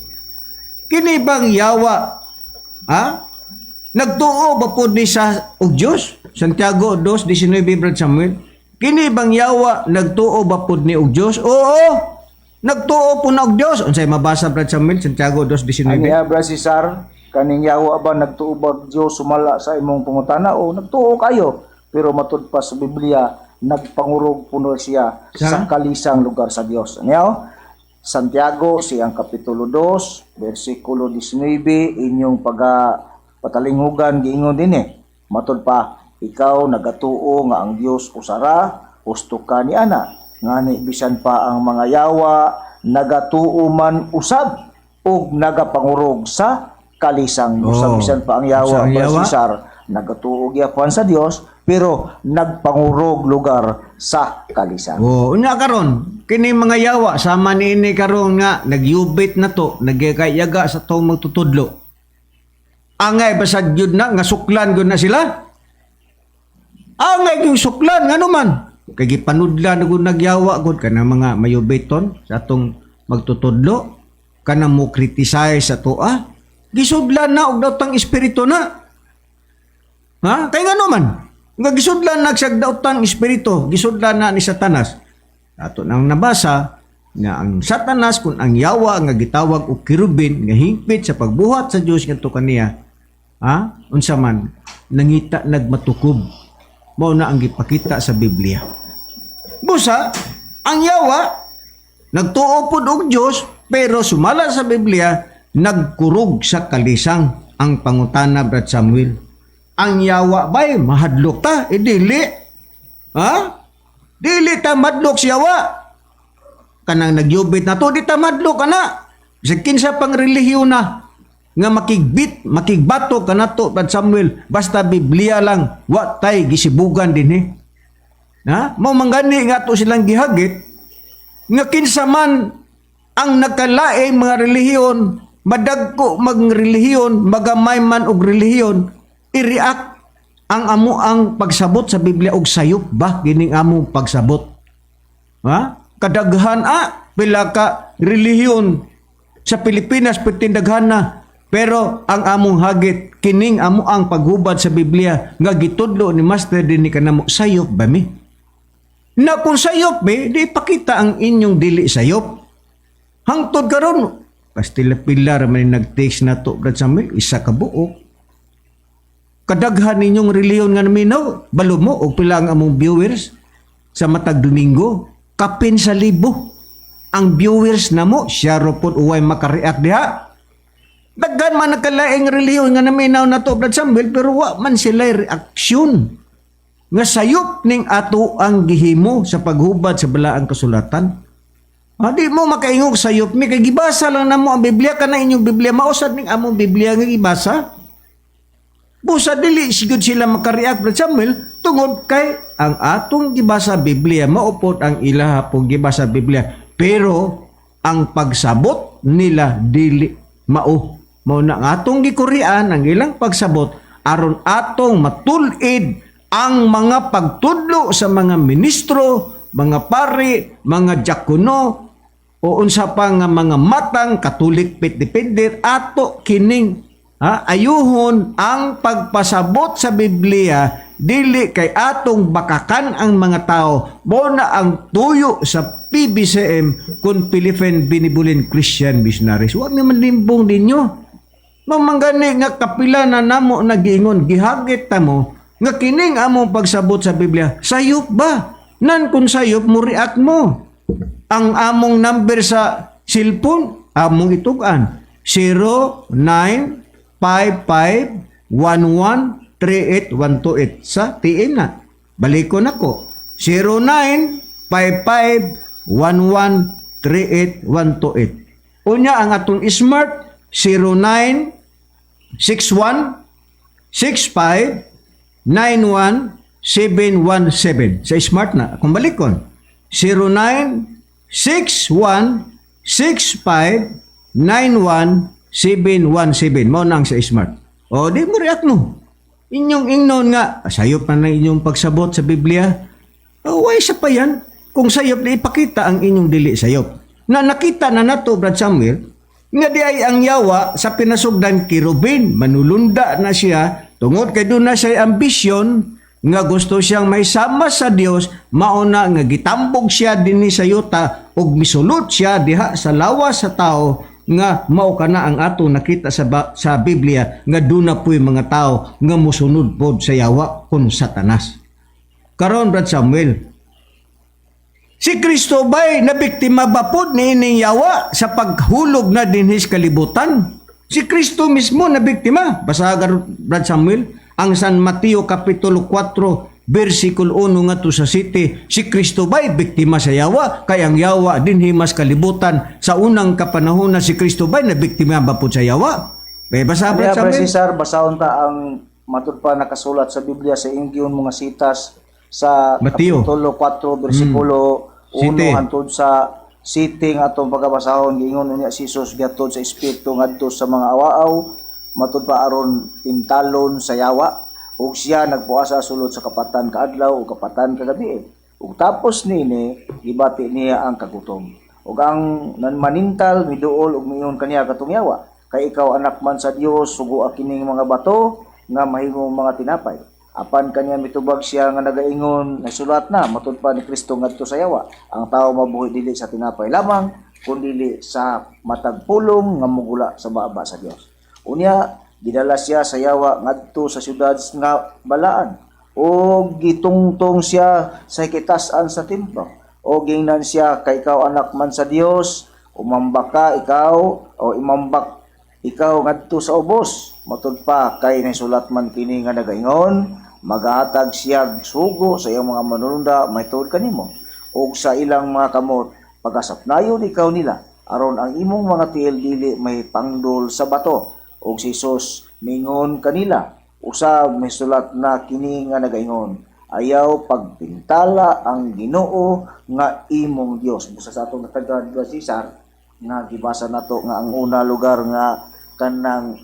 Kini bang yawa, ha? Nagtuo ba po ni sa og Dios? Santiago 2:19, Brad Samuel. Kini bang yawa nagtuo ba pod ni og Dios? Oo. Nagtuo po na og Dios. Unsay mabasa, Brad Samuel? Santiago 2:19. Ani, Brad Cesar, kaning yawa ba nagtuo ba Dios sumala sa imong pangutana o nagtuo kayo pero matud pa sa Biblia nagpangurog puno siya sa kalisang lugar sa Dios. Ano? Santiago siyang kapitulo 2 bersikulo 19, inyong paga patalinghugan giingon dinhi. Matud pa, ikaw nagatuo nga ang Dios usara, husto ka ni ana. Ngani bisan pa ang mga yawa nagatuo man usab ug nagapangurog sa kalisang. Usab bisan pa ang yawa, Sa ang Brad yawa? Cesar, nagatuo gyapon sa Dios pero nagpangurog lugar sa kalisang. Oh, unya karon. Kini mga yawa sama niini karon nga nagyubit na to, nagyaga sa atong magtutudlo. Angay basad gyud na nga suklan gyud na sila. Angay gyud suklan, ngano man? Kay gipanudlan gud nagyawa gud kana mga mayubiton sa atong magtutudlo, kana mo criticize sa toa. Gisudlan na og daotang espiritu na. Ha? Kay ngano man? Nga gisudlan na siyag daotang espiritu, gisudlan na ni Satanas. Ato nang nabasa nga ang Satanas, kung ang yawa nga gitawag og kerubin nga hingpit sa pagbuhat sa Dios ngadto kaniya, ha, unsa man, nangita nagmatukob. Mao na ang gipakita sa Biblia. Busa ang yawa nagtuo pod og Dios, pero sumala sa Biblia nagkurog sa kalisang. Ang pangutana, Brad Samuel, ang yawa bay mahadlok ta? Eh, dili, ha, dili ta madlok sa yawa. Kanang nagyubit na to, di ta madlok ana. Bisag kinsa pang relihiyon na nga makigbit, makigbato kanato, Brad Samuel, basta Biblia lang, wa tay gisibugan dinhi. Ha? Mao man gani nga ato silang gihagit nga kinsa man ang nakalaing mga relihiyon, madagko mag relihiyon, magamay man og relihiyon, i-react ang amo ang pagsabot sa Biblia og sayop ba gining among pagsabot. Ha? Kadaghan a pila ka relihiyon sa Pilipinas, pertindaghan na. Pero ang among hagit, kining amo ang paghubad sa Biblia nga gitudlo ni Master dinhi kanamo, sayop ba mi? Na kung sayop mi, di ipakita ang inyong dili sayop. Hangtod karon, pastila pila ra man nag-text na to, Brad Samuel, isa ka buok. Kadaghan ninyong reliyon nga naminaw, balo mo og pila ang among viewers sa matag Domingo, kapin sa libo. Ang viewers namo, siya ro pod uway makareact diha. Daghan man nagkalaing reliyon nga naminaw na to, Brad Samuel, pero wa man sila reaksyon nga sayop ning ato ang gihimo sa paghubad sa balaang kasulatan. Ah, di mo makaingog sayop mi kay gibasa lang namo ang Biblia. Kana inyong Biblia, mausad ning among Biblia nga gibasa. Busa dili sigud sila makareact, Brad Samuel, tungod kay ang atong gibasa Biblia mao pod ang ilaha pong gibasa Biblia, pero ang pagsabot nila dili mao. Mao na ang atong gikurian ang ilang pagsabot aron atong matul-id ang mga pagtudlo sa mga ministro, mga pari, mga diakono o unsa pa nga mga matang Katolik faith defender. Ato kining, ha, ayuhon ang pagpasabot sa Biblia, dili kay atong bakakan ang mga tao. Mo na ang tuyo sa PBCM kun Philippine Benevolent Christian Missionaries. Wa mi manlimbong ninyo. Mamanggani nga kapila na namo nagiingon, gihagit ta mo nga kining among pagsabot sa Biblia sayop ba? Nan kung sayop mo, react mo. Ang among number sa cellphone among itug-an, 0955-1138128 sa TM na. Balikon ako, 0955-1138128. Unya ang atong Smart, 0961 65 91 717 sa Smart na. Kung balikon, 09 61 65 91 717, mao na ang sa Smart. O di mo react mo. Inyong ingnon nga sayop na na inyong pagsabot sa Biblia. O, why sa pa yan? Kung sayop, di ipakita ang inyong dili sayop. Na nakita na nato, Brad Samuel, nga di ay ang yawa sa pinasugdan kirubin, manulunda na siya tungod kay doon na siya ambisyon nga gusto siyang may sama sa Dios. Mauna nga gitambog siya dinhi sa yuta ug misulot siya diha sa lawas sa tao nga mao kana ang ato nakita sa Biblia nga duna po'y mga tao nga mosunod pod sa yawa kun Satanas. Karon, Brad Samuel, si Kristo ba'y nabiktima ba pod ni ining yawa sa paghulog na dinhi sa kalibutan? Si Kristo mismo nabiktima. Basa Brad Samuel, ang San Mateo Kapitulo 4, versikulo 1 ngadto sa 7, si Kristo ba'y biktima sa yawa? Kay ang yawa dinhi mas kalibutan sa unang kapanahon na si Kristo ba'y nabiktima ba pod sa yawa? May basa, Brad Kaya, Brad Samuel? Cesar, basahon ta ang matud pa nakasulat sa Biblia sa ingyon mga sitas sa Mateo. Kapitulo 4 bersikulo 1 Site. Hantod sa 7 nga atong pagabasahon. Giingon unya si Jesus gihatod sa espiritu ngadto sa mga awaaw matud pa aron tintalon sa yawa, ug siya nagpuasa sulod sa kapatan ka adlaw ug kapatan ka gabi. Ug tapos niini, gibati niya ang kagutom. Ug ang manintal miduol ug miingon kaniya katong yawa, "Kay ikaw anak man sa Dios, sugoa kining mga bato nga mahimong mga tinapay." Apan kaniya mitubag siya nga nagaingon, "Nasulat na," matud pa ni Kristo ngadto sa yawa, "Ang tao mabuhi dili sa tinapay lamang, kundi sa matag pulong nga mugula sa baba sa Dios." Unya gidala siya sa yawa ngadto sa syudad nga balaan ug gitungtong siya sa kitasan sa templo. O gingnan siya, "Kay ikaw anak man sa Dios, umambak ka ikaw o imambak ikaw ngadto sa ubos. Matud pa kay nasulat man kini nga nagaingon, magahatag siya sugo sa iyang mga manununda mahitungod kanimo, ug sa ilang mga kamot pagasapnayon ikaw nila, aron ang imong mga tiil dili mahipangdol sa bato." Ug si Jesus mingon kanila, "Usab may sulat na kini nga nagaingon, ayaw pagpintala ang Ginoo nga imong Dios." Busa sa atong natagad, Cesar, nga gibasa nato nga ang una lugar nga kanang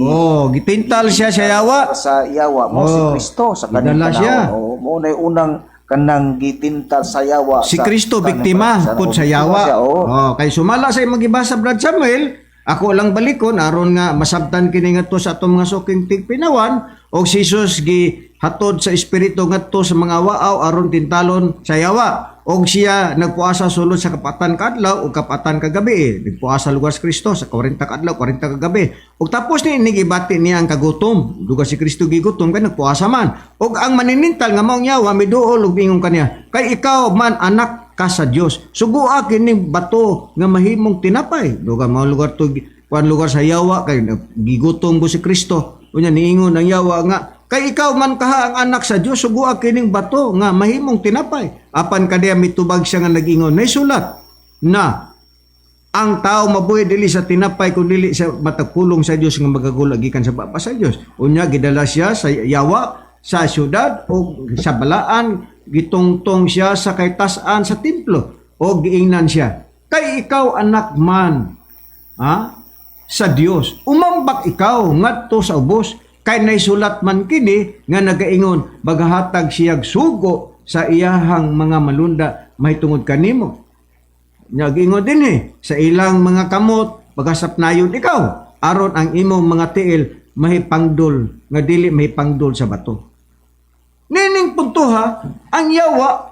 Oh, gitintal siya sa yawa. Sa yawa mo si Oh, Kristo sa kaning gidala siya. panahon. Oh, mo na unang kanang gitintal sa yawa Si sa Kristo kaning biktima panahon. pud sa Biktima yawa. siya, oh. Oh, kay sumala sa imong gibasa, Brad Samuel, ako lang balikon aron nga masabtan kini ngadto sa atong mga suking tigpinawan. Og si Jesus gihatod sa espiritu ngadto sa mga waaw aron tintalon sa yawa. Og siya nagpuasa sulod sa kapatan kadlaw ug kapatan kagabi. Nagpuasa lugar si Kristo sa 40 kadlaw, 40 kagabi. Og tapos ni gibati niya ang kagutom. Duga si Kristo gigutom kay nagpuasa man. Og ang maninintal nga maong yawa miduol ug miingon kaniya, "Kay ikaw man anak ka sa Dios, sugua kining bato nga mahimong tinapay." Duga mao lugar to kuan lugar sa yawa kay gigutom ko si Kristo. Unya niingon ang yawa nga, "Kay ikaw man kaha ang anak sa Dios, sugua kining bato nga mahimong tinapay." Apan kaniya mitubag siya nga nag-ingon, "Naisulat na ang tao mabuhi dili sa tinapay kun dili sa matag pulong sa Dios nga magagula gikan sa baba sa Dios." Unya gidala siya sa yawa sa syudad o sa balaan, gitungtong siya sa kaytas-an sa templo o giingnan siya, "Kay ikaw anak man ha sa Dios, umambak ikaw ngadto sa ubos, kay naisulat man kini nga nagaingon, magahatag siyag sugo sa iyahang mga malunda mahitungod kanimo. Nagingon din eh, sa ilang mga kamot, pagasapnayon ikaw, aron ang imong mga tiil mahipangdol, nga dili mahipangdol sa bato." Nining puntuha, ang yawa,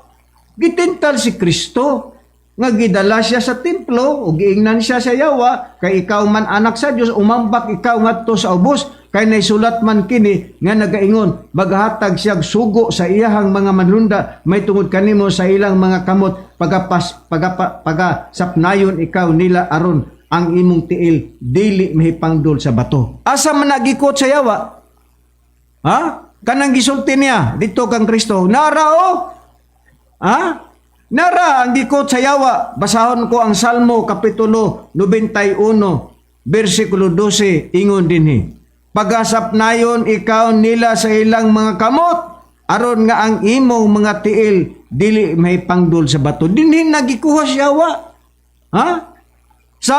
gitintal si Kristo, nga gidala siya sa templo, o giingnan siya sa yawa, "Kay ikaw man anak sa Dios, umambak ikaw ngadto sa ubos, kay naisulat man kini nga nagaingon, maghatag siya sugo sa iyahang mga manlunda mahitungod kanimo, sa ilang mga kamot pagapas pagapa pagasapnayon ikaw nila, aron ang imong tiil dili mahipangdol sa bato." Asa man nagikot sa yawa? Ha? Kanang gisulti niya dito kang Kristo. Nara o? Ha? Nara ang gikot sa yawa. Basahon ko ang Salmo kapitulo 91 bersikulo 12, ingon dinhi. "Pagasapnayon ikaw nila sa ilang mga kamot, aron nga ang imong mga tiil dili mahipangdol sa bato." Dinhi nagikuha sa yawa. Ha? Sa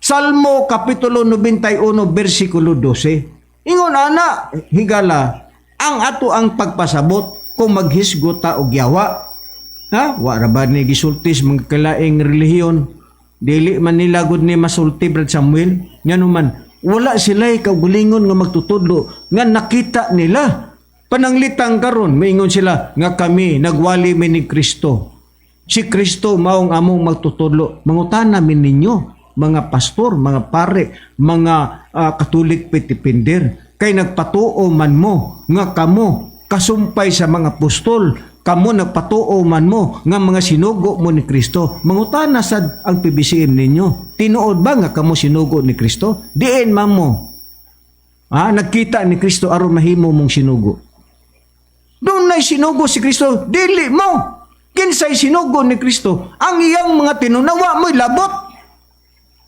Salmo kapitulo 91 bersikulo 12. Ingon ana, higala, ang ato ang pagpasabot kung maghisgot ta og yawa. Ha? Wa ra ba ni gisulti sa mga kalaing relihiyon? Dili man nila gud ni masulti, Brad Samuel. Ngano man wala sila kaugalingon nga magtutudlo nga nakita nila. Pananglitang karon maingon sila nga kami nagwali mi ni Kristo. Si Kristo maong among magtutudlo. Mangutana mi ninyo, mga pastor, mga pare, mga Katolik petipinder. Kay nagpatuo man mo nga kamo kasumpay sa mga apostol, kamo nagpatuo man mo nga mga sinugo mo ni Kristo. Mangutana sad ang PBCM ninyo. Tinuod ba nga kamo sinugo ni Kristo? Diin man mo nagkita ni Kristo aron mahimo mong sinugo? Dunay sinugo si Kristo, dili mo. Kinsay sinugo ni Kristo? Ang iyang mga tinunawa mo'y labot.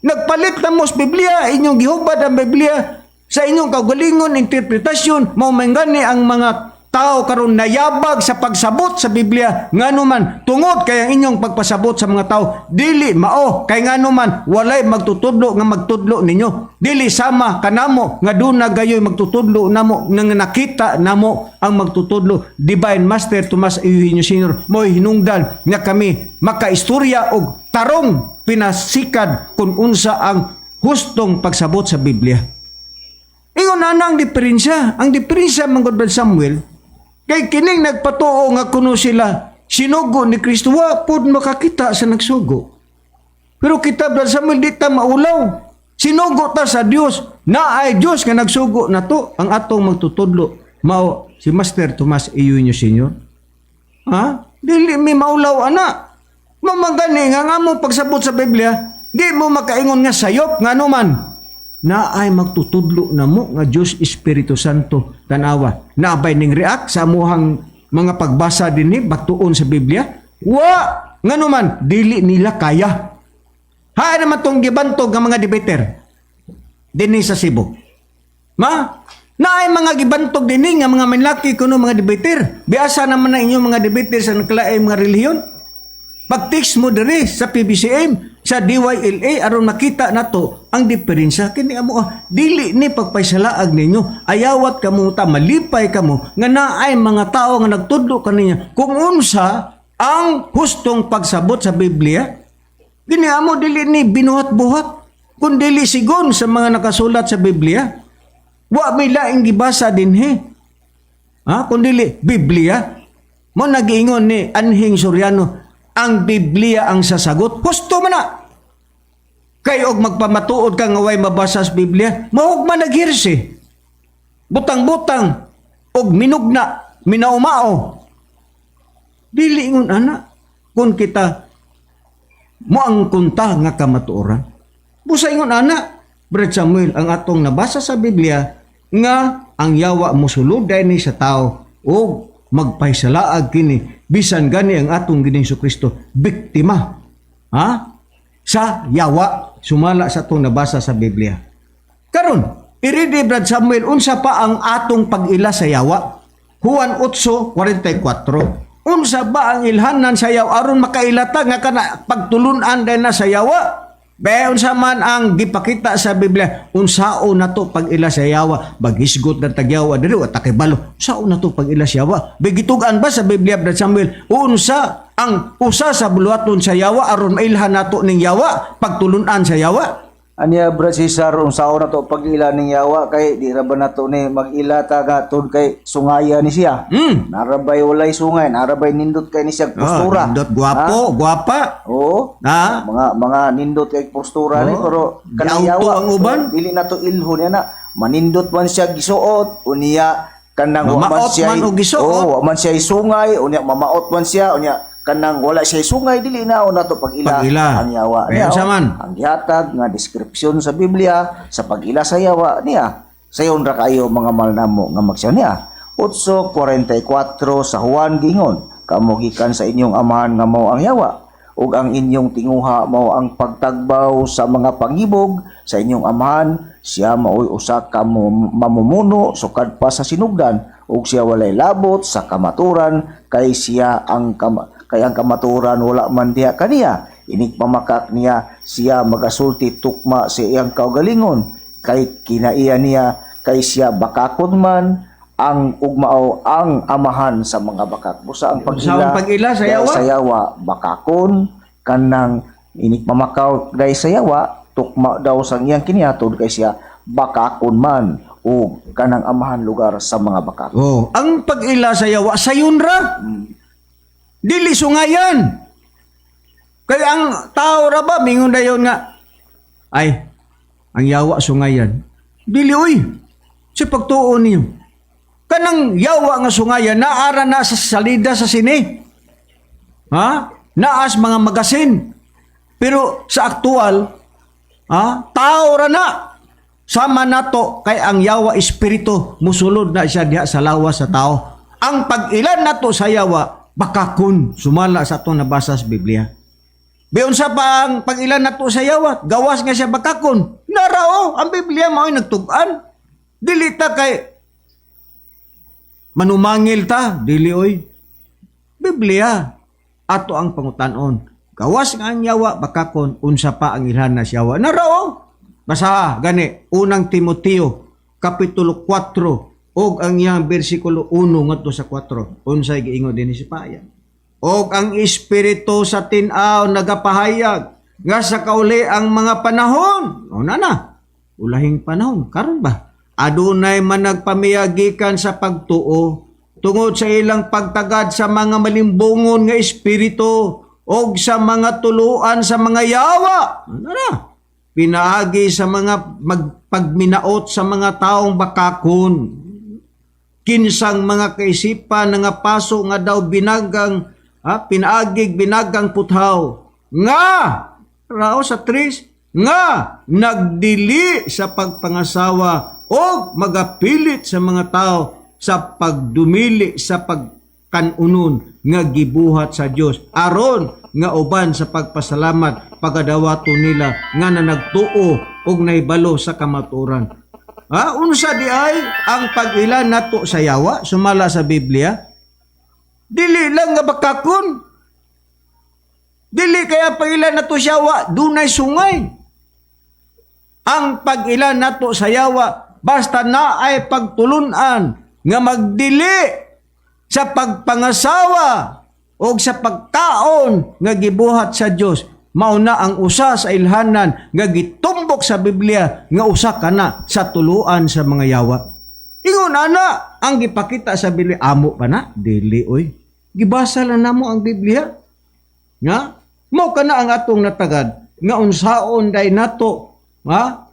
Nagpalit na mo sa Biblia, inyong gihubad ang Biblia sa inyong kaugalingon interpretasyon, mao man gani ang mga tao karon nayabag sa pagsabot sa Biblia, ngano man tungod kay ang inyong pagpasabot sa mga tao dili mao, kay ngano man walay magtutudlo nga magtudlo ninyo, dili sama kanamo nga duna gayoy magtutudlo namo nga nakita namo ang magtutudlo, Divine Master Tomas Eugenio Sr. Mo'y hinungdan nga kami makaistorya og tarong pinasikad kung unsa ang hustong pagsabot sa Biblia. Ingon na ang diferensya. Ang diferensya, man gud, Brad Samuel, kay kining nagpatuo nga kuno sila sinugo ni Kristo, wa pod makakita sa nagsugo. Pero kita, Brad Samuel, di ta maulaw. Sinugo ta sa Dios. Naay Dios nga nagsugo nato. Ang atong magtutudlo mao si Master Tomas Eugenio Sr. Ha? Dili mi maulaw ana. Mamagani nga nga mo pagsabot sa Biblia, di mo makaingon nga sayop, nga man naay magtutudlo na mo nga Dios Espiritu Santo. Tanawa, naabay ning react sa amuhang mga pagbasa dinhi batuon sa Biblia? Wa, ngano man dili nila kaya. Ha, naman tong gibantog nga mga debater dinhi sa Cebu. Ma, naay mga gibantog dinhi nga mga manlaki kuno mga debater. Biasa naman na inyong mga debater sa nagkalaing mga relihiyon. Pag-text mo diri sa PBCM, sa DYLA, aron makita nato ang diferensya kini amo ah, dili ni pagpaysalaag ninyo. Ayawat kamo ta, malipay kamo nga naay mga tao nga nagtudlo kaninya kung unsa ang hustong pagsabot sa Biblia. Gini amo dili ni binuhat-buhat kun dili sigon sa mga nakasulat sa Biblia. Wa may laing gibasa dinhi. Ha? Kung dili Biblia. Mo nagiingon ni Anhing Soriano, ang Biblia ang sasagot. Husto man na. Kay og magpamatuod ka nga way mabasa sa Biblia, mahug man naghirsi. Butang-butang og minugna, minaumao. Dili ingon ana kung kita mo ang kunta nga kamatuoran. Busa ingon ana, Brad Samuel, ang atong nabasa sa Biblia nga ang yawa mosulod ni sa tao o magpahisalaag kini, bisan gani ang atong Ginoong Kristo biktima, ha, sa yawa sumala sa atong nabasa sa Biblia. Karon, iridi, Brad Samuel, unsa pa ang atong pag-ila sa yawa? Juan 8:44. Unsa ba ang ilhanan sa yawa aron makailata nga kana pagtulunan din na sa yawa? Be, unsa man ang gipakita sa Biblia, unsao na to pag-ila sa yawa? Bagisgot ng tagyawa diri wa takibalo. Unsao na to pag-ila sa yawa? Bigitugan ba sa Biblia, Brad Samuel? Unsa ang usa sa buluhaton sa yawa aron mailhan nato ning yawa, pagtulunan sa yawa? Anya, Brad Cesar, unsaon na to pag-ila ning yawa, kay di ra ba nato ni mag-ila ta ga tungod kay sungaya ni siya? Narabay walay sungay, narabay nindot kay ni siya postura. Ah, nindot, guwapo, guwapa. Oo. Ah. Mga nindot kay postura ni Oo. pero kanang Giauto yawa ang uban. Dili na to ilhon niya na. Manindot man siya gisuot, unya kanang wa man Mamaot siya man og gisuot. Oo, wa man siya sungay, unya mamaot man siya, unya kanang wala siya sungay, dili na na to pag-ila Pag-ila. ang yawa. Kaya Niya, unsa oh, man? ang gihatag nga description sa Biblia sa pag-ila sa yawa niya. Sayon ra kayo, mga mahal namo nga magsiya niya. 8:44 sa Juan, gingon, "Kamo gikan sa inyong amahan nga mao ang yawa ug ang inyong tinguha mao ang pagtagbaw sa mga pangibog sa inyong amahan. Siya maoy usa ka mamumuno sukad pa sa sinugdan ug siya walay labot sa kamaturan kay siya ang kay ang kamaturan wala man diha kaniya. Inig pamakak niya, siya magasulti tukma sa iyang kaugalingon kay kinaiya niya, kay siya bakakon man ang ug mao ang amahan sa mga bakak." Busa ang pag-ila Sa ang pag-ila sa dahil yawa? sa yawa, bakakon, kanang inig mamakaw dahil sa yawa, tukma daw sa iyang kiniatod kay siya bakakon man o kanang amahan lugar sa mga bakak. Oh, ang pag-ila sa yawa sayon ra. Dili sungayan. Kaya ang tao ra ba mingon dayon nga, "Ay, ang yawa sungayan." Dili oy. Sa pagtuo niyo. Kanang yawa nga sungayan naara na sa salida sa sine. Ha? Naas mga magasin. Pero sa aktual, ha? Tao ra na. Sama nato kay ang yawa espiritu, musulod na siya diha sa lawas sa tao. Ang pag-ilan nato sa yawa bakakon sumala sa atong nabasa sa Biblia. Biunsa pa ang pag-ilan nato sa yawa, gawas nga siya bakakon. Narao, ang Biblia mao'y nagtug-an. Dili ta kay Manumangil ta, dili oy. Biblia ato ang pangutanon. Gawas nga ang yawa bakakon, unsa pa ang ilhan na siyawa. Narao. Basa gani Unang Timoteo kapitulo 4 og ang iyang bersikulo 1 ngadto sa 4. Unsay giingon dinhi si Paya? Og ang espiritu sa tin-aw nagapahayag nga sa kauli ang mga panahon. O na na. Ulahing panahon karon ba? Adunay man nagpamiyagikan sa pagtuo tungod sa ilang pagtagad sa mga malimbongon nga espiritu og sa mga tuluan sa mga yawa. Ano na? Pinaagi sa mga magpagminaot sa mga taong bakakon, kinsang mga kaisipan nga paso nga daw binagang ha, pinaagig binagang puthaw nga rao sa tris nga nagdili sa pagpangasawa o magapilit sa mga tao sa pagdumili sa pagkanunon nga gibuhat sa Dios aron nga uban sa pagpasalamat pagadawato nila nga nanagtuo og nahibalo sa kamatuoran. Ha, unsa di ay ang pag-ila nato sa yawa sumala sa Biblia? Dili lang nga bakakon. Dili kaya pag-ila nato sa yawa dunay sungay. Ang pag-ila nato sa yawa basta na ay pagtulunan nga magdili sa pagpangasawa o sa pagkaon nga gibuhat sa Dios, mao na ang usa sa ilhanan nga gitumbok sa Biblia nga usa kana sa tuluan sa mga yawa. Ingon ana ang gipakita sa Biblia. Amo pa na? Dili oy. Gibasa lang namo ang Biblia. Nga mao kana ang atong natagad nga unsaon day nato ha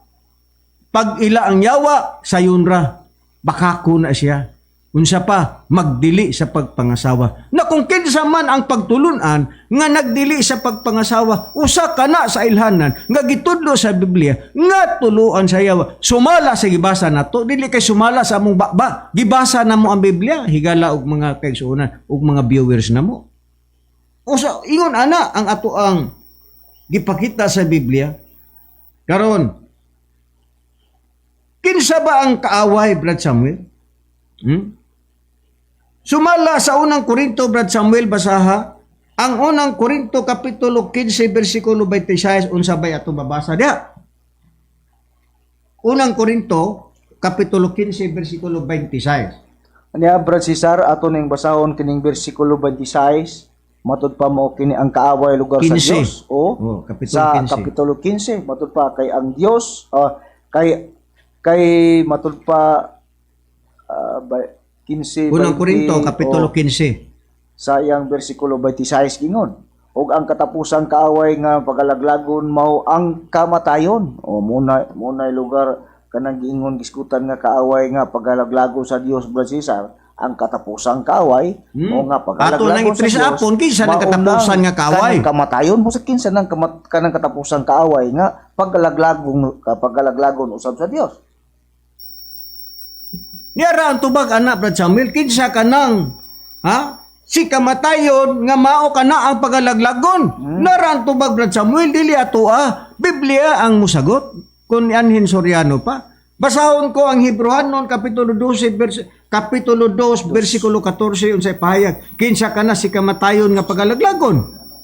pag ila ang yawa sayon ra bakako na siya. Unsa pa, magdili sa pagpangasawa. Na kung kinsa man ang pagtulunan nga nagdili sa pagpangasawa, usa kana sa ilhanan nga gitudlo sa Biblia nga tuluan sa yawa. Sumala sa gibasa nato, dili kay sumala sa among baba. Gibasa namo ang Biblia, higala og mga kaigsuonan og mga viewers namo. Usa ingon ana ang ato ang gipakita sa Biblia. Karon, kinsa ba ang kaaway, Brad Samuel? Sumala sa Unang Korinto, Brad Samuel, basaha. Ang Unang Korinto, Kapitulo 15, versikulo 26, unsa bay ato babasa diha? Unang Korinto, Kapitulo 15, versikulo 26. Anya, Brad Cesar, ato ning basahon kining bersikulo 26, matud pa mo kini ang kaaway lugar 15. sa Dios o Oh, Kapitulo sa 15. Kapitulo 15, matud pa kay ang Dios kay kay matud pa 15 Unang 20, Korinto, Kapitulo o, 15. sa iyang bersikulo 26 gingon og ang katapusang kaaway nga pagalaglagon mao ang kamatayon. O muna munay lugar kanang giingon giskutan nga kaaway nga pagalaglagon sa Dios, Brad Cesar, ang katapusang kaaway mao nga Ato nang pagalaglagon sa itris Dios apon, kinsa nang mao katapusan nang nga kaaway? kanang kamatayon mo sa kinsa nang kanang katapusang kaaway nga pagalaglagon pagalaglagon usab sa Dios. Niyara ang tubag anak, Brad Samuel, kinsa ka nang, ha? Si kamatayon nga mao ka na ang pagalaglagon. Nara ang tubag, Brad Samuel, dili ato ah. Biblia ang musagot. Kung anhin Soriano pa. Basahon ko ang Hebreohanon kapitulo 12 kapitulo 2 versikulo 14 unsay pahayag. Kinsa ka na si kamatayon nga pagalaglagon?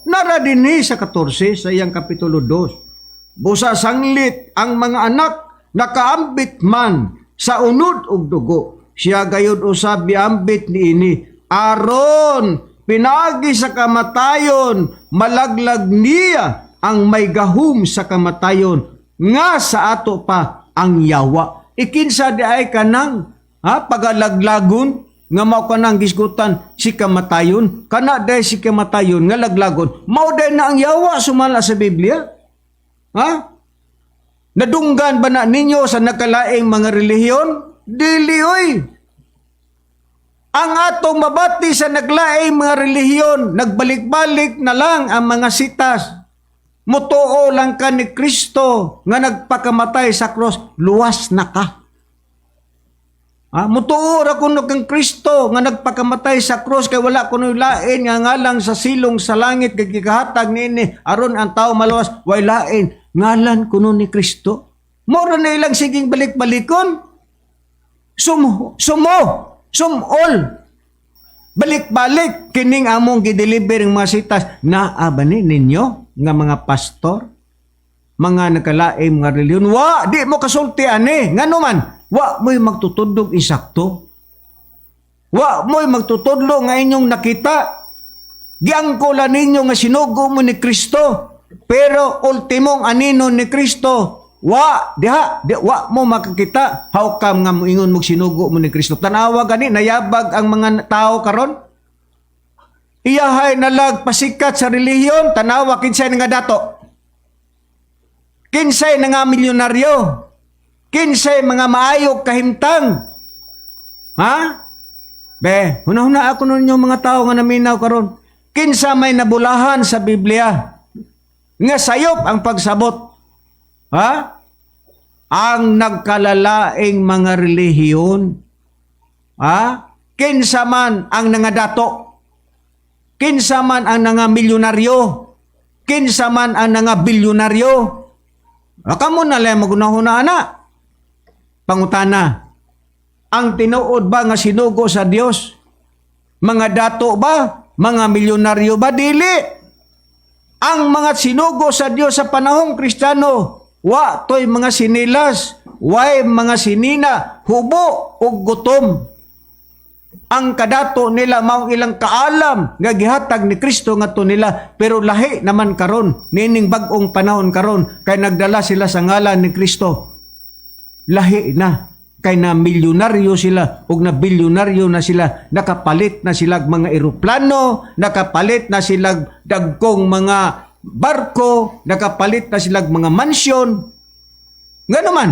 Nara dinhi sa 14 sa iyang kapitulo 2. Busa sanglit ang mga anak nakaambit man sa unod ug dugo. Siya gayud usab miambit niini aron pinaagi sa kamatayon malaglag niya ang may gahum sa kamatayon nga sa ato pa ang yawa. Ikinsa di ay kanang ha pagalaglagon nga mao kanang gisgutan si kamatayon, kana day si kamatayon nga laglagon mao day na ang yawa sumala sa Biblia. Ha? Nadunggan ba na ninyo sa nakalaing mga relihiyon? Dili oy. Ang atong mabati sa naglaing mga relihiyon, nagbalik-balik na lang ang mga sitas. Mutuo lang ka ni Kristo nga nagpakamatay sa cross, luwas na ka. Ha? Mutuo ra kuno kang Kristo nga nagpakamatay sa cross kay wala kuno lain nga ngalan sa silong sa langit kay gikahatag niini aron ang tao maluwas, way lain ngalan kuno ni Kristo. Mora na ilang siging balik-balikon. Sumo, sumo. Sumol. Balik-balik kining among gideliver ng mga sitas. Naa ba ni ninyo nga mga pastor? Mga nakalaim nga reliyon? Wa, di mo kasulti ani. Ngano man, wa mo'y magtutudlog isakto. Wa mo'y magtutudlo nga inyong nakita. Giangkola ninyo nga sinugo mo ni Kristo. Pero ultimong anino ni Kristo, wa diha, di, wa mo makakita. How come nga moingon mo sinugo mo ni Kristo? Tanawa gani, nayabag ang mga tao karon. Iyahay nalag pasikat sa relihiyon, tanawa kinsay nga dato. Kinsay na nga milyonaryo. Kinsay mga maayo kahimtang. Ha? Be, huna-huna ako nun yung mga tao nga naminaw karon. Kinsa may nabulahan sa Biblia nga sayop ang pagsabot. Ha? Ang nagkalalaing mga relihiyon. Ha? Kinsa man ang nangadato. Kinsa man ang nangamilyonaryo. Kinsa man ang nangabilyonaryo. Ah, kamo na lang magunahuna ana. Pangutana. Ang tinuod ba nga sinugo sa Dios? Mga dato ba? Mga milyonaryo ba? Dili. Ang mga sinugo sa Dios sa panahong Kristiyano, wa to'y mga sinilas, way mga sinina, hubo ug gutom. Ang kadato nila maong ilang kaalam nga gihatag ni Kristo ngadto nila, pero lahi naman karon nining bag-ong panahon karon kay nagdala sila sa ngalan ni Kristo. Lahi na kay na milyonaryo sila ug na bilyonaryo na sila, nakapalit na sila mga eroplano, nakapalit na sila dagkong mga barko, nakapalit na sila mga mansyon. Ngano man,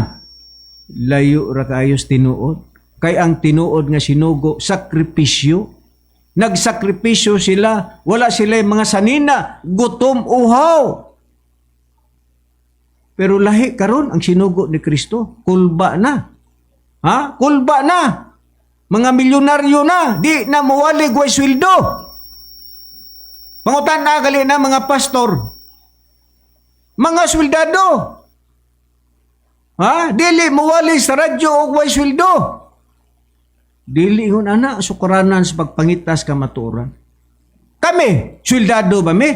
layo ra kaayos tinuod, kay ang tinuod nga sinugo, sakripisyo. Nagsakripisyo sila, wala sila mga sanina, gutom, uhaw. Pero lahi karon ang sinugo ni Kristo, kulba na. Ha? Kulba na. Mga milyonaryo na, di na mawali way sweldo. Pangutan na gali na mga pastor. Mga sweldado. Ha? Dili mawali sa radyo og way sweldo. Dili ingon ana sukaranan sa pagpangitas kamatuoran. Kami, sweldado ba mi?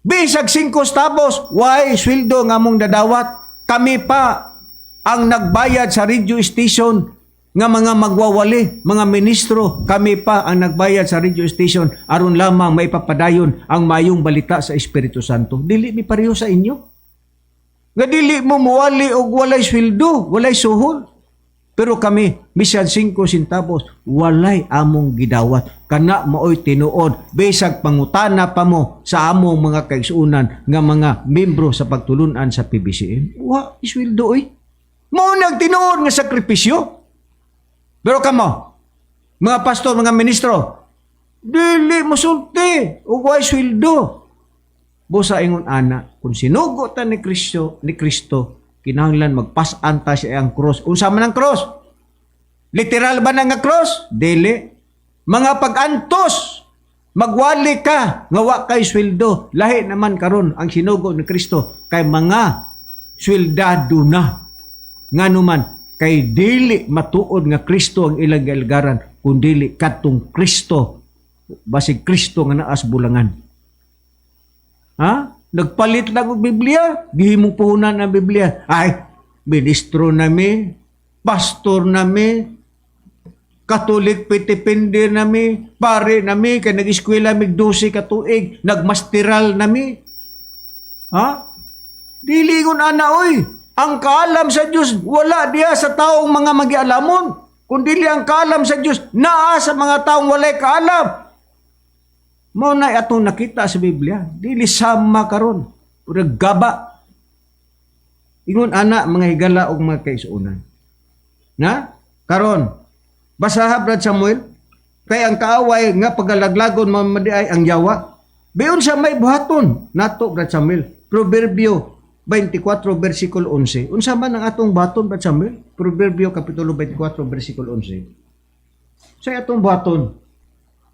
Bisag 5 centavos, way sweldo nga among dadawat. Kami pa ang nagbayad sa radio station nga mga magwawali, mga ministro, kami pa ang nagbayad sa radio station aron lamang maipapadayon ang mayong balita sa Espiritu Santo. Dili mi pareho sa inyo. Nga dili mo muwali og walay sweldo, walay suhol. Pero kami, bisan 5 centavos, walay among gidawat. Kana maoy tinuod, bisag pangutana pa mo sa among mga kaigsuonan nga mga membro sa pagtulunan sa PBCM. Wa isweldo oy. Mao nang tinuod nga sakripisyo. Pero kamo, mga pastor, mga ministro, dili mo sulti ug way sweldo. Busa ingon ana, kung sinugo ta ni Kristo, kinahanglan magpas-an ta sa iyang cross. Unsa man ang cross? Literal ba na nga cross? Dili. Mga pag-antos, magwali ka nga wa kay sweldo. Lahi naman karon ang sinugo ni Kristo kay mga sweldado na. Ngano man, kay dili matuod nga Kristo ang ilang gialagaran, kun dili kadtong Kristo, basig Kristo nga naa sa bulangan. Ha? Nagpalit lang og Biblia, gihimong puhunan ang Biblia. Ay, ministro nami, pastor nami, Katolik pitipindi nami, pare nami, kay nag-eskwela mig 12 ka tuig, nagmasteral nami. Ha? Dili ingon ana oy. Ang kaalam sa Dios wala diya sa taong mga magialamon. Kun dili ang kaalam sa Dios naa sa mga taong walay kaalam. Mao na atong nakita sa Biblia. Dili sama karon. Murag gaba. Ingon ana, mga higala og mga kaigsuonan. Na? Karon, basaha, Brad Samuel, kay ang kaaway nga pagalaglagon mamadiay ang yawa. Biyon sa may buhaton nato, Brad Samuel. Proverbio 24 versikulo 11. Unsa man ang atong buhaton, Brad Samuel? Proverbio kapitulo 24 versikulo 11. Sa atong buhaton.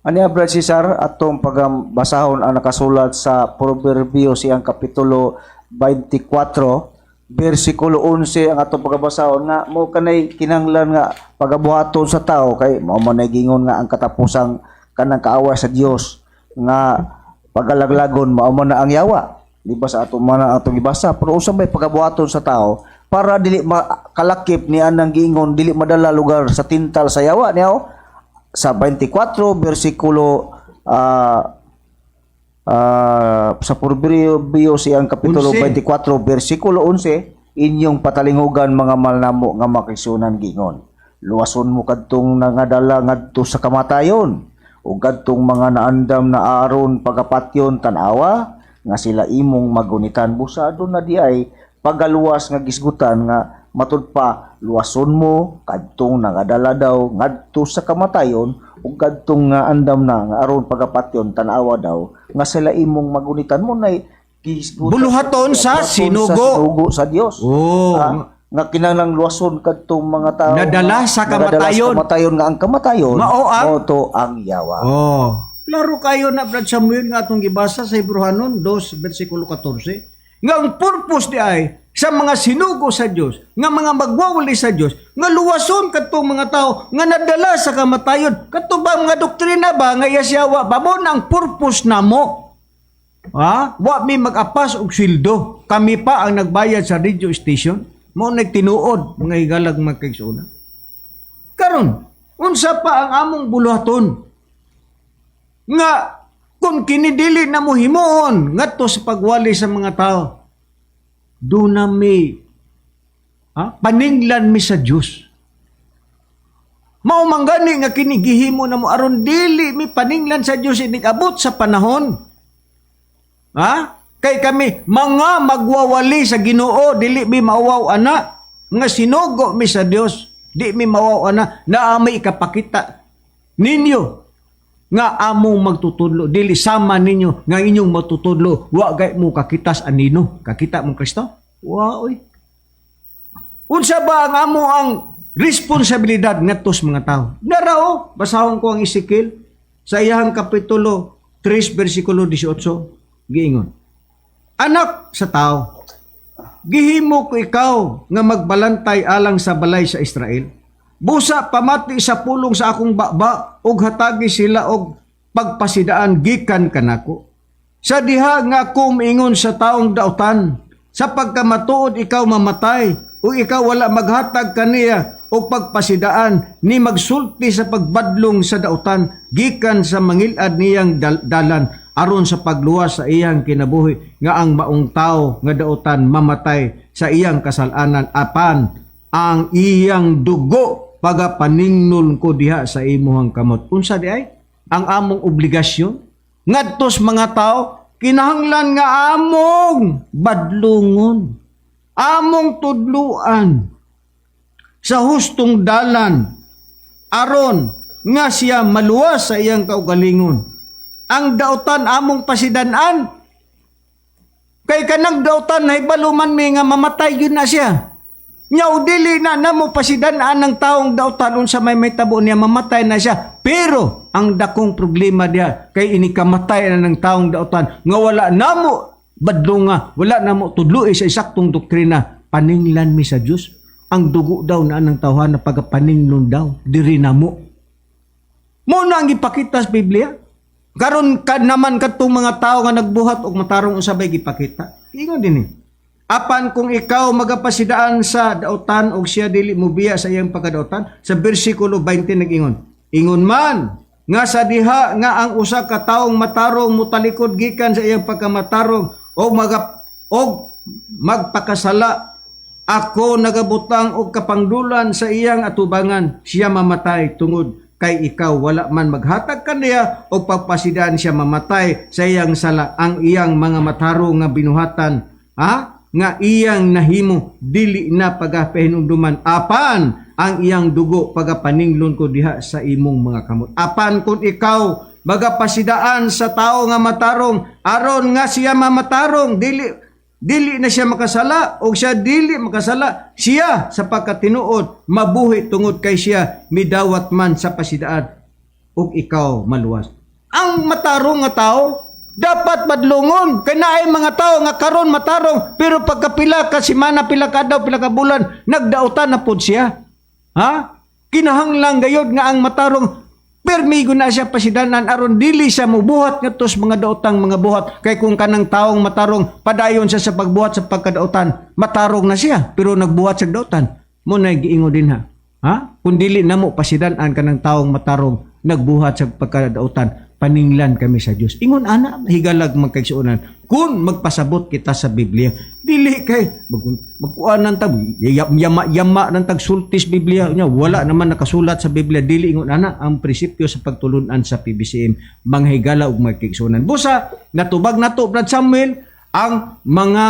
Aniya, Brad Cesar, atong pagabasahon ang nakasulat sa Proverbio siyang kapitulo 24 Bersikulo 11 ang atong pagabasahon nga mo kanay kinahanglan nga pagabuhaton sa tao kay mao man nay gingon nga ang katapusang kanang kaaway sa Dios nga pagalaglagon mao man na ang yawa, di ba? Sa ato man ang atong gibasa, pero unsa may pagabuhaton sa tao para dili makalakip ni anang giingon, dili madala lugar sa tintal sa yawa niya, oh? Sa 24 bersikulo sa Proverbios iyang kapitulo 11. 24 bersikulo 11, "Inyong patalingugan, mga malnamo nga makisunan, gingon luwason mo kadtong nangadala ngadto sa kamatayon ug kadtong mga naandam na aron pagapatyon, tan-awa nga sila imong magunitan." Busado na di ay pagaluwas nga gisgutan nga matud pa luwason mo kadtong nangadala daw ngadto sa kamatayon ug kadtong nga andam na nga aron pagapatyon, tan-awa daw nga sila imong magunitan mo nay gisgutan. Buluhaton sa Buluhaton sinugo. Sa sinugo sa Dios. Oh. Nga kinahanglang luwason kadtong mga tao Nadala nga sa nagadala kamatayon. sa kamatayon, nga ang kamatayon Mao ang- mao to ang yawa. Oh. Klaro kayo na, Brad Samuel, nga atong gibasa sa Hebreohanon 2 versikulo 14. Nga ang purpose di ay sa mga sinugo sa Dios, nga mga magwawali sa Dios, nga luwason kadtong mga tao nga nadala sa kamatayon. Kadto ba mga doktrina ba nga iyasyawa ba mo na ang purpose namo? Ha? Wa mi mag-apas og sweldo. Kami pa ang nagbayad sa radio station. Mao nagtinuod, mga higalag magkaigsoona. Karon, unsa pa ang among buluhaton? Nga kung kini dili na mo himuon ngadto sa pagwali sa mga tao, do na mi ha? Paninglan mi sa Dios. Mao man gani nga kini gihimo na mo aron dili mi paninglan sa Dios inig abot sa panahon. Ha? Kay kami mga magwawali sa Ginoo, dili mi mauwaw ana. Nga sinugo mi sa Dios, di mi mauwaw ana. Naa may ikapakita ninyo nga among magtutudlo, dili sama ninyo nga inyong matutudlo wa gay mo kakitas anino kakita mong Kristo, wa oy. Unsa ba ang amo ang responsibilidad ngadto sa mga tao? Narao, basahon ko ang Ezekiel sa iyang kapitulo 3 bersikulo 18, giingon: "Anak sa tao, gihimo ko ikaw nga magbalantay alang sa balay sa Israel. Busa pamati sa pulong sa akong baba ug hatagi sila og pagpasidaan gikan kanako. Sa diha nga ako miingon sa taong dautan, sa pagkamatuod ikaw mamatay, ug ikaw wala maghatag kaniya og pagpasidaan ni magsulti sa pagbadlong sa dautan gikan sa mangilad niyang dalan aron sa pagluwas sa iyang kinabuhi, nga ang maong tao nga dautan mamatay sa iyang kasalanan, apan ang iyang dugo pagapaningnol ko diha sa imuhang kamot." Unsa di ay ang among obligasyon ngadto sa mga tao? Kinahanglan nga among badlungon, among tudluan sa hustong dalan aron nga siya maluwas sa iyang kaugalingon. Ang dautan among pasidanan. Kay kanang dautan nahibalo man mi nga mamatay yun na siya. Nya dili na namo pasidanan ng taong dautan unsa may mahitabo niya, mamatay na siya. Pero ang dakong problema diha kay inikamatay na ng taong dautan nga wala namo badlunga, wala namo tudloi sa isaktong doktrina, paninglan mi sa Dios. Ang dugo daw na ng tawhan na pagapaninglon daw diri namo. Mo na ang gipakita sa Biblia. Karon ka naman kadtong mga tao nga nagbuhat og matarong, unsa bay gipakita? Ingon din eh. "Apan kung ikaw magapasidaan sa dautan og siya dili mobiya sa iyang pagkadautan," sa bersikulo 20 nag-ingon. "Ingon man nga sa diha nga ang usa ka taong matarong motalikod gikan sa iyang pagkamatarong og magpakasala, ako nagabutang og kapangdulan sa iyang atubangan, siya mamatay tungod kay ikaw wala man maghatag kaniya og pagpasidaan, siya mamatay sa iyang sala. Ang iyang mga matarong nga binuhatan, ha, nga iyang nahimo dili na pagapahinumduman, apan ang iyang dugo pagapaninglon ko diha sa imong mga kamot. Apan kung ikaw magapasidaan sa tao nga matarong aron nga siya mamatarong, dili dili na siya makasala, o siya dili makasala siya, sa pagkatinuod mabuhi tungod kay siya midawat man sa pasidaan ug ikaw maluwas." Ang matarong nga tao Dapat badlongon kay naay mga tawo nga karon matarong, pero pagkapila ka semana, pila ka adlaw, pila ka bulan, nagdautan na pod siya. Ha? Kinahanglan gayod nga ang matarong permi na siya pasidanan aron dili siya mubuhat ngadto sa mga daotang mga buhat, kay kung kanang taong matarong padayon siya sa pagbuhat sa pagkadautan, matarong na siya pero nagbuhat sa dautan mo na giingon din, ha. Ha? Kung dili namo pasidanan kanang taong matarong nagbuhat sa pagkadautan, paninglan kami sa Dios. Ingon ana, higalag magkaigsuonan, kung magpasabot kita sa Biblia, dili kay magkuan ng tag yama yama ng tagsultis Biblia nya wala naman nakasulat sa Biblia. Dili ingon ana ang prinsipyo sa pagtulunan sa PBCM, mga higala ug magkaigsuonan. Busa natubag nato, Brad Samuel, ang mga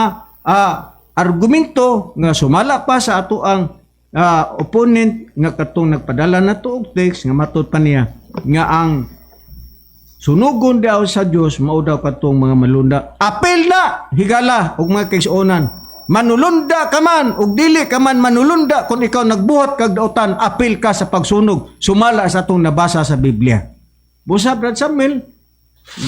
argumento nga sumala pa sa ato ang opponent nga katong nagpadala nato og text nga matud pa niya nga ang sunugon daw sa Dios mao daw katong mga malunda. Apil na, higala ug mga kaigsuonan. Manulunda ka man ug dili ka man manulunda, kung ikaw nagbuhat kag dautan, apil ka sa pagsunog sumala sa atong nabasa sa Biblia. Busa, Brad Samuel,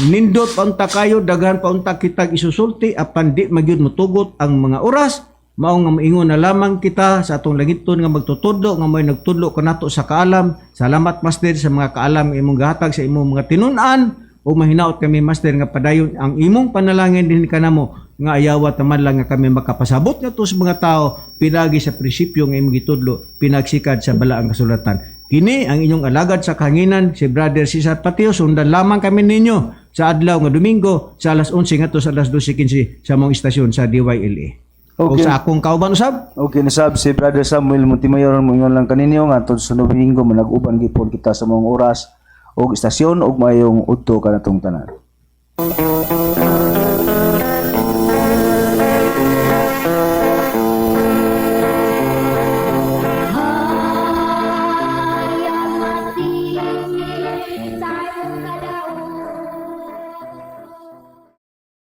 nindot pa unta kayo, daghan pa unta kitag isusulti, apan di magyud motugot ang mga oras. Mao nga moingon na lamang kita sa atong langiton nga magtutudlo nga may nagtudlo kanato sa kaalam. Salamat, Master, sa mga kaalam nga imong gahatag sa imong mga tinun-an o mahinaot kami, Master, nga padayon ang imong panalangin din kanamo nga ayawa taman lang nga kami makapasabot ngadto sa mga tao pinagi sa prinsipyo nga imong gitudlo pinagsikad sa balaang kasulatan. Kini ang inyong alagad sa kahanginan, si Brother Cesar Patio. Sundan lamang kami ninyo sa adlaw nga Domingo sa alas 11 ngadto sa alas 12:15 sa mong istasyon sa DYLA. O sa akong kauban usab. Okay, nasab si Brother Samuel Montemayor, moingon lang kaninyo nga sa Domingo manag-uban gipon kita sa mga oras og istasyon, og mayong udto kanatong tanan.